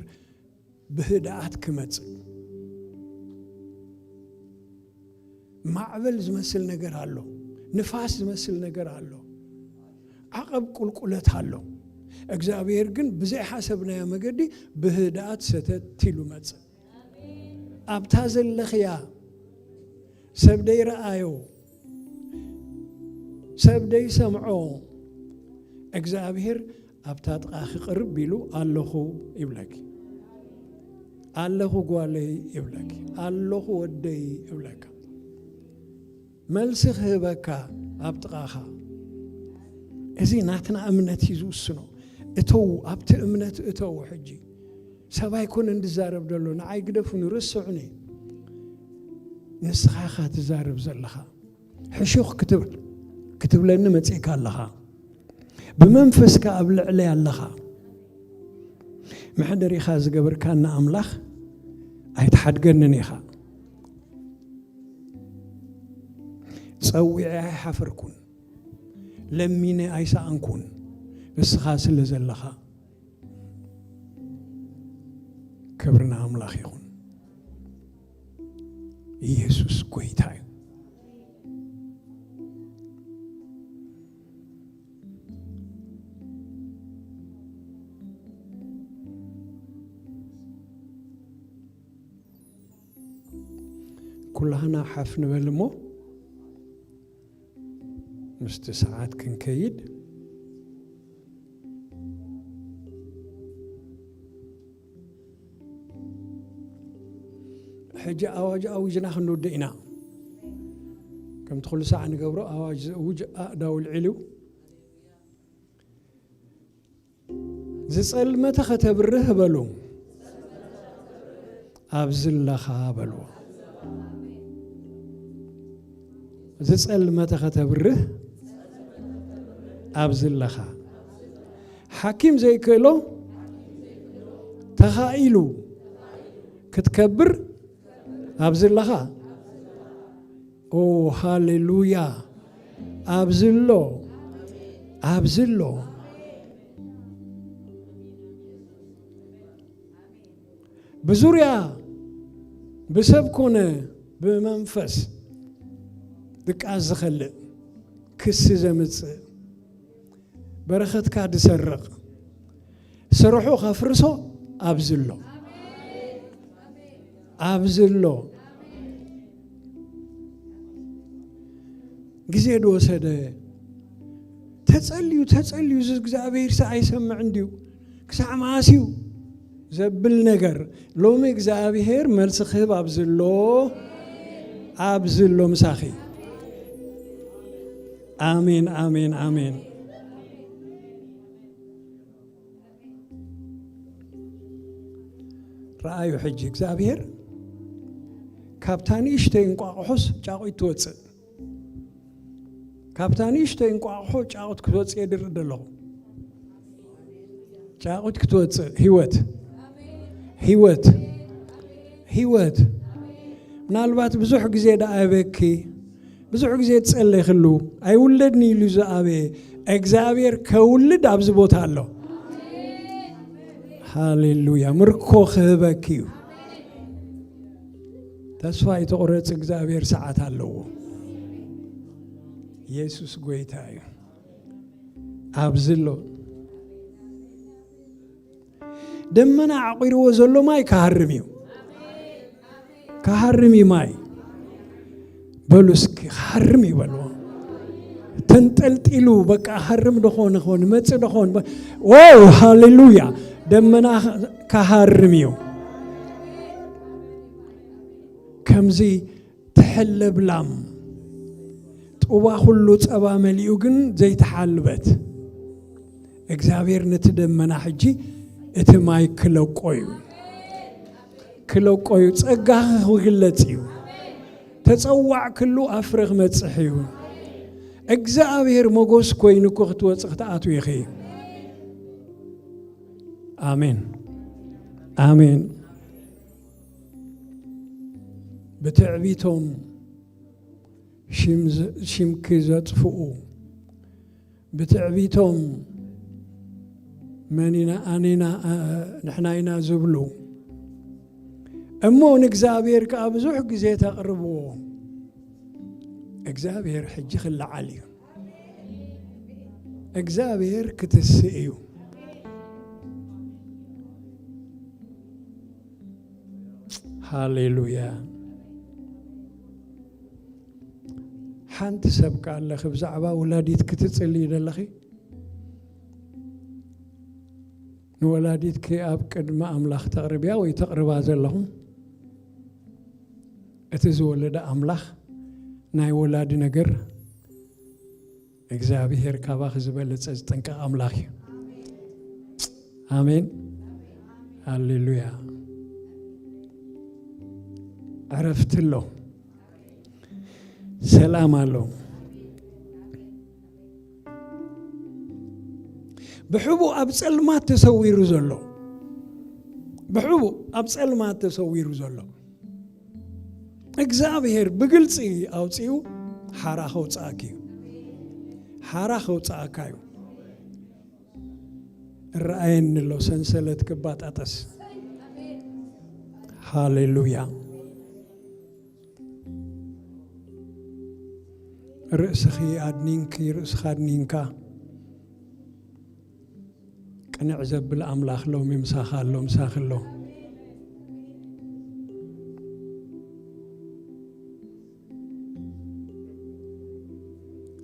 ብህድኣት ክመጽእ። ማዕበል ዝመስል ነገር ኣሎ። ንፋስ ዝመስል ነገር ኣሎ። ዓቐብ ቁልቁለት ኣሎ። እግዚኣብሔር ግን ብዘይሓሰብናዮ መገዲ ብህድኣት ሰተት ኢሉ መጽእ። ኣብታ ዘለኽያ ሰብ ደይረኣዮ፣ ሰብ ደይሰምዖ፣ እግዚኣብሔር ኣብታ ጥቓኺ ቅርብ ኢሉ ኣለኹ ይብለኪ። ኣለኹ ጓለይ ይብለኪ። ኣለኹ ወደይ ይብለካ። መልሲ ክህበካ ኣብ ጥቓኻ። እዚ ናትና እምነት እዩ ዝውስኖ። እተው፣ ኣብቲ እምነት እተው። ሕጂ ሰብ ኣይኮነን ዝዛረብ ዘሎ፣ ንዓይ ግደፉኒ፣ ርስዑኒ። ንስኻ ኢኻ ትዛረብ ዘለኻ። ሕሹኽ ክትብል፣ ክትብለኒ መጺእካ ኣለኻ። ብመንፈስካ ኣብ ልዕለይ ኣለኻ። መሕደሪኻ ዝገበርካኒ ኣምላኽ ኣይትሓድገንን ኢኻ። ጸዊዐ ኣይሓፈርኩን፣ ለሚነ ኣይሰኣንኩን፣ ንስኻ ስለ ዘለኻ። ክብሪ ንኣምላኽ ይኹን። ኢየሱስ ጐይታ እዩ። ኩላህና ሓፍ ንበል እሞ ምስቲ ሰዓት ክንከይድ። ሕጂ ኣዋጅ ኣዊጅና ክንውድእ ኢና። ከምቲ ኩሉ ሳዕ ንገብሮ ኣዋጅ ዘእውጅ ኣእዳው ልዒሉ። ዝጸልመተ ከተብርህ በሉ። ኣብዚ ኣለኻ በልዎ። ዝጸልመተ ከተብርህ ኣብዚ ኣለኻ። ሓኪም ዘይክእሎ ተኻኢሉ ክትከብር ኣብዚ ኣለኻ። ኦ ሃሌሉያ! ኣብዚ ኣሎ፣ ኣብዚ ኣሎ። ብዙርያ ብሰብ ኮነ ብመንፈስ ድቃስ ዝኸልእ ክሲ ዘምጽእ በረኸትካ ድሰርቕ ስርሑ ከፍርሶ ኣብዚ ኣሎ፣ ኣብዚ ኣሎ። ግዜ ድወሰደ ተጸልዩ ተጸልዩ እዚ እግዚኣብሔር ሰ ኣይሰምዕን ድዩ ክሳዕ መኣስ እዩ ዘብል ነገር ሎሚ እግዚኣብሔር መልሲ ክህብ ኣብዚ ኣሎ፣ ኣብዚ ኣሎ ምሳኺ። ኣሜን ኣሜን ኣሜን። ረኣዩ ሕጂ እግዚኣብሔር ካብታ ንእሽተይ እንቋቑሖስ ጫቑት ትወፅእ። ካብታ ንእሽተይ እንቋቑሖ ጫቑት ክትወፅእ የድርእ ዘለኹ። ጫቑት ክትወፅእ ህይወት ህይወት ህይወት። ምናልባት ብዙሕ ግዜ ደኣ በኪ ብዙሕ ግዜ ትጸለይክሉ ኣይውለድኒ ኢሉ ዝኣበየ እግዚኣብሔር ከውልድ ኣብዚ ቦታ ኣሎ። ሃሌሉያ! ምርኮ ክህበኪ እዩ። ተስፋ ኣይትቑረጽ፣ እግዚኣብሔር ሰዓት ኣለዎ። ኢየሱስ ጎይታ እዩ። ኣብዚ ኣሎ። ደመና ዓቑርዎ ዘሎ ማይ ክሃርም እዩ። ክሃርም እዩ ማይ። በሉ እስኪ ክሃርም እዩ በልዎ። ተንጠልጢሉ በቃ ሃርም ደኾን ኾን መጽእ ደኾን። ዋው ሃሌሉያ። ደመና ክሃርም እዩ። ከምዚ ትሕለብ ላም ጡባ ኩሉ ጸባ መሊኡ ግን ዘይተሓልበት እግዚኣብሔር ነቲ ደመና ሕጂ እቲ ማይ ክለቆ እዩ። ክለቆ እዩ። ጸጋኺ ክግለጽ እዩ። ተጸዋዕክሉ ኣብ ፍረ ክመጽሕ እዩ። እግዚኣብሔር መጎስ ኮይኑ እኮ ክትወጽእ ክትኣትው ኢኺ። ኣሜን ኣሜን። ብትዕቢቶም ሽምኪ ዘጥፍኡ ብትዕቢቶም መኒና ኣኔና ንሕና ኢና ዝብሉ እሞ ንእግዚኣብሔር ከዓ ብዙሕ ግዜ ተቕርብዎ። እግዚኣብሔር ሕጂ ክለዓል እዩ። እግዚኣብሔር ክትስእ እዩ። ሃሌሉያ። ሓንቲ ሰብ ከኣለኺ ብዛዕባ ወላዲት ክትጽልይ ደለኺ ንወላዲትኪ ኣብ ቅድሚ ኣምላኽ ተቕርብያ ወይ ተቕርባ ዘለኹም እቲ ዝወለደ ኣምላኽ ናይ ወላዲ ነገር እግዚኣብሔር ካባኺ ዝበለጸ ዝጥንቀቕ ኣምላኽ እዩ። ኣሜን። ሃሌሉያ። ዕረፍቲ ኣሎ። ሰላም ኣሎ። ብሕቡእ ኣብ ጸልማት ተሰዊሩ ዘሎ ብሕቡእ ኣብ ጸልማት ተሰዊሩ ዘሎ እግዚኣብሔር ብግልጺ ኣውጺኡ ሓራ ከውጽኣኪ እዩ። ሓራ ከውጽኣካ እዩ። እረኣየኒ ኣሎ ሰንሰለት ክባጣጠስ። ሃሌሉያ። ርእስኺ ኣድኒንኪ ርእስኻ ኣድኒንካ ቅንዕ ዘብል ኣምላኽ ሎሚ ምሳኻ ኣሎ ምሳኺ ኣሎ።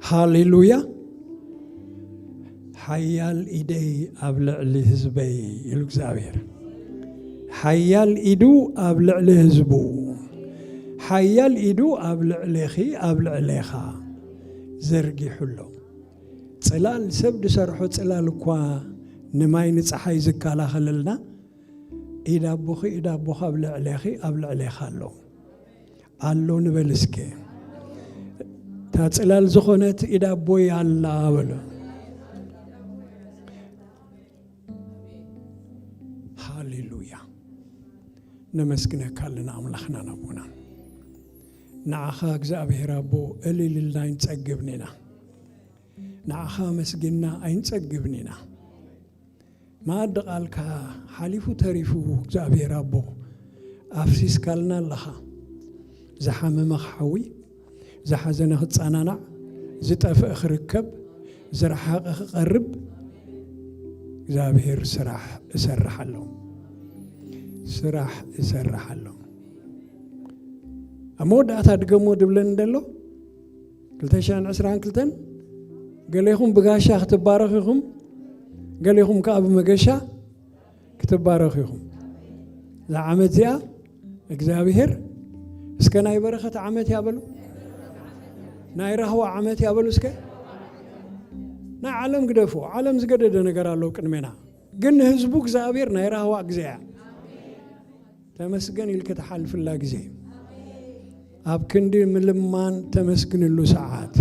ሃሌሉያ። ሓያል ኢደይ ኣብ ልዕሊ ህዝበይ ኢሉ እግዚኣብሔር። ሓያል ኢዱ ኣብ ልዕሊ ህዝቡ፣ ሓያል ኢዱ ኣብ ልዕሌኺ ኣብ ልዕሌኻ ዘርጊሑ ኣሎ። ጽላል ሰብ ዝሰርሖ ጽላል እኳ ንማይ ንጸሓይ ዝከላኸለልና ኢድ ኣቦኺ ኢድ ኣቦኻ ኣብ ልዕሌኺ ኣብ ልዕሌኻ ኣሎ። ኣሎ ንበል እስከ። እታ ጽላል ዝኾነት ኢድ ኣቦይ ኣላ በሉ። ሃሌሉያ። ነመስግነካ ኣለና ኣምላኽናን ኣቦናን። ንዓኻ እግዚኣብሔር ኣቦ እልል ኢልና ኣይንጸግብን ኢና። ንዓኻ ኣመስጊንና ኣይንጸግብን ኢና። መኣዲ ቃልካ ሓሊፉ ተሪፉ እግዚኣብሔር ኣቦ ኣፍሲስካልና ኣለኻ። ዝሓመመ ክሓዊ፣ ዝሓዘነ ክጸናናዕ፣ ዝጠፍእ ክርከብ፣ ዝረሓቐ ክቐርብ እግዚኣብሔር ስራሕ እሰርሕ ኣሎ። ስራሕ እሰርሕ ኣሎ። ኣብ መወዳእታ ድገሞ ድብለኒ ደሎ ክልተ ሽሕን ዕስራን ክልተን ገሌኹም ብጋሻ ክትባረኹ ኢኹም፣ ገሌኹም ከኣ ብመገሻ ክትባረኹ ኢኹም። እዛ ዓመት እዚኣ እግዚኣብሔር እስከ ናይ በረኸት ዓመት እያ በሉ፣ ናይ ራህዋ ዓመት እያ በሉ እስከ። ናይ ዓለም ግደፎ፣ ዓለም ዝገደደ ነገር ኣለዉ ቅድሜና፣ ግን ንህዝቡ እግዚኣብሔር ናይ ራህዋ ግዜ እያ። ተመስገን ኢልክ ትሓልፍላ ግዜ፣ ኣብ ክንዲ ምልማን ተመስግንሉ ሰዓት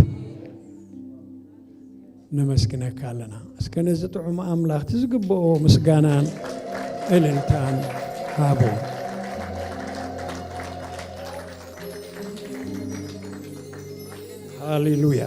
ነመስግነካ ኣለና። እስከ ነዚ ጥዑም ኣምላኽ እቲ ዝግብኦ ምስጋናን እልልታን ሃቦ። ሃሌሉያ።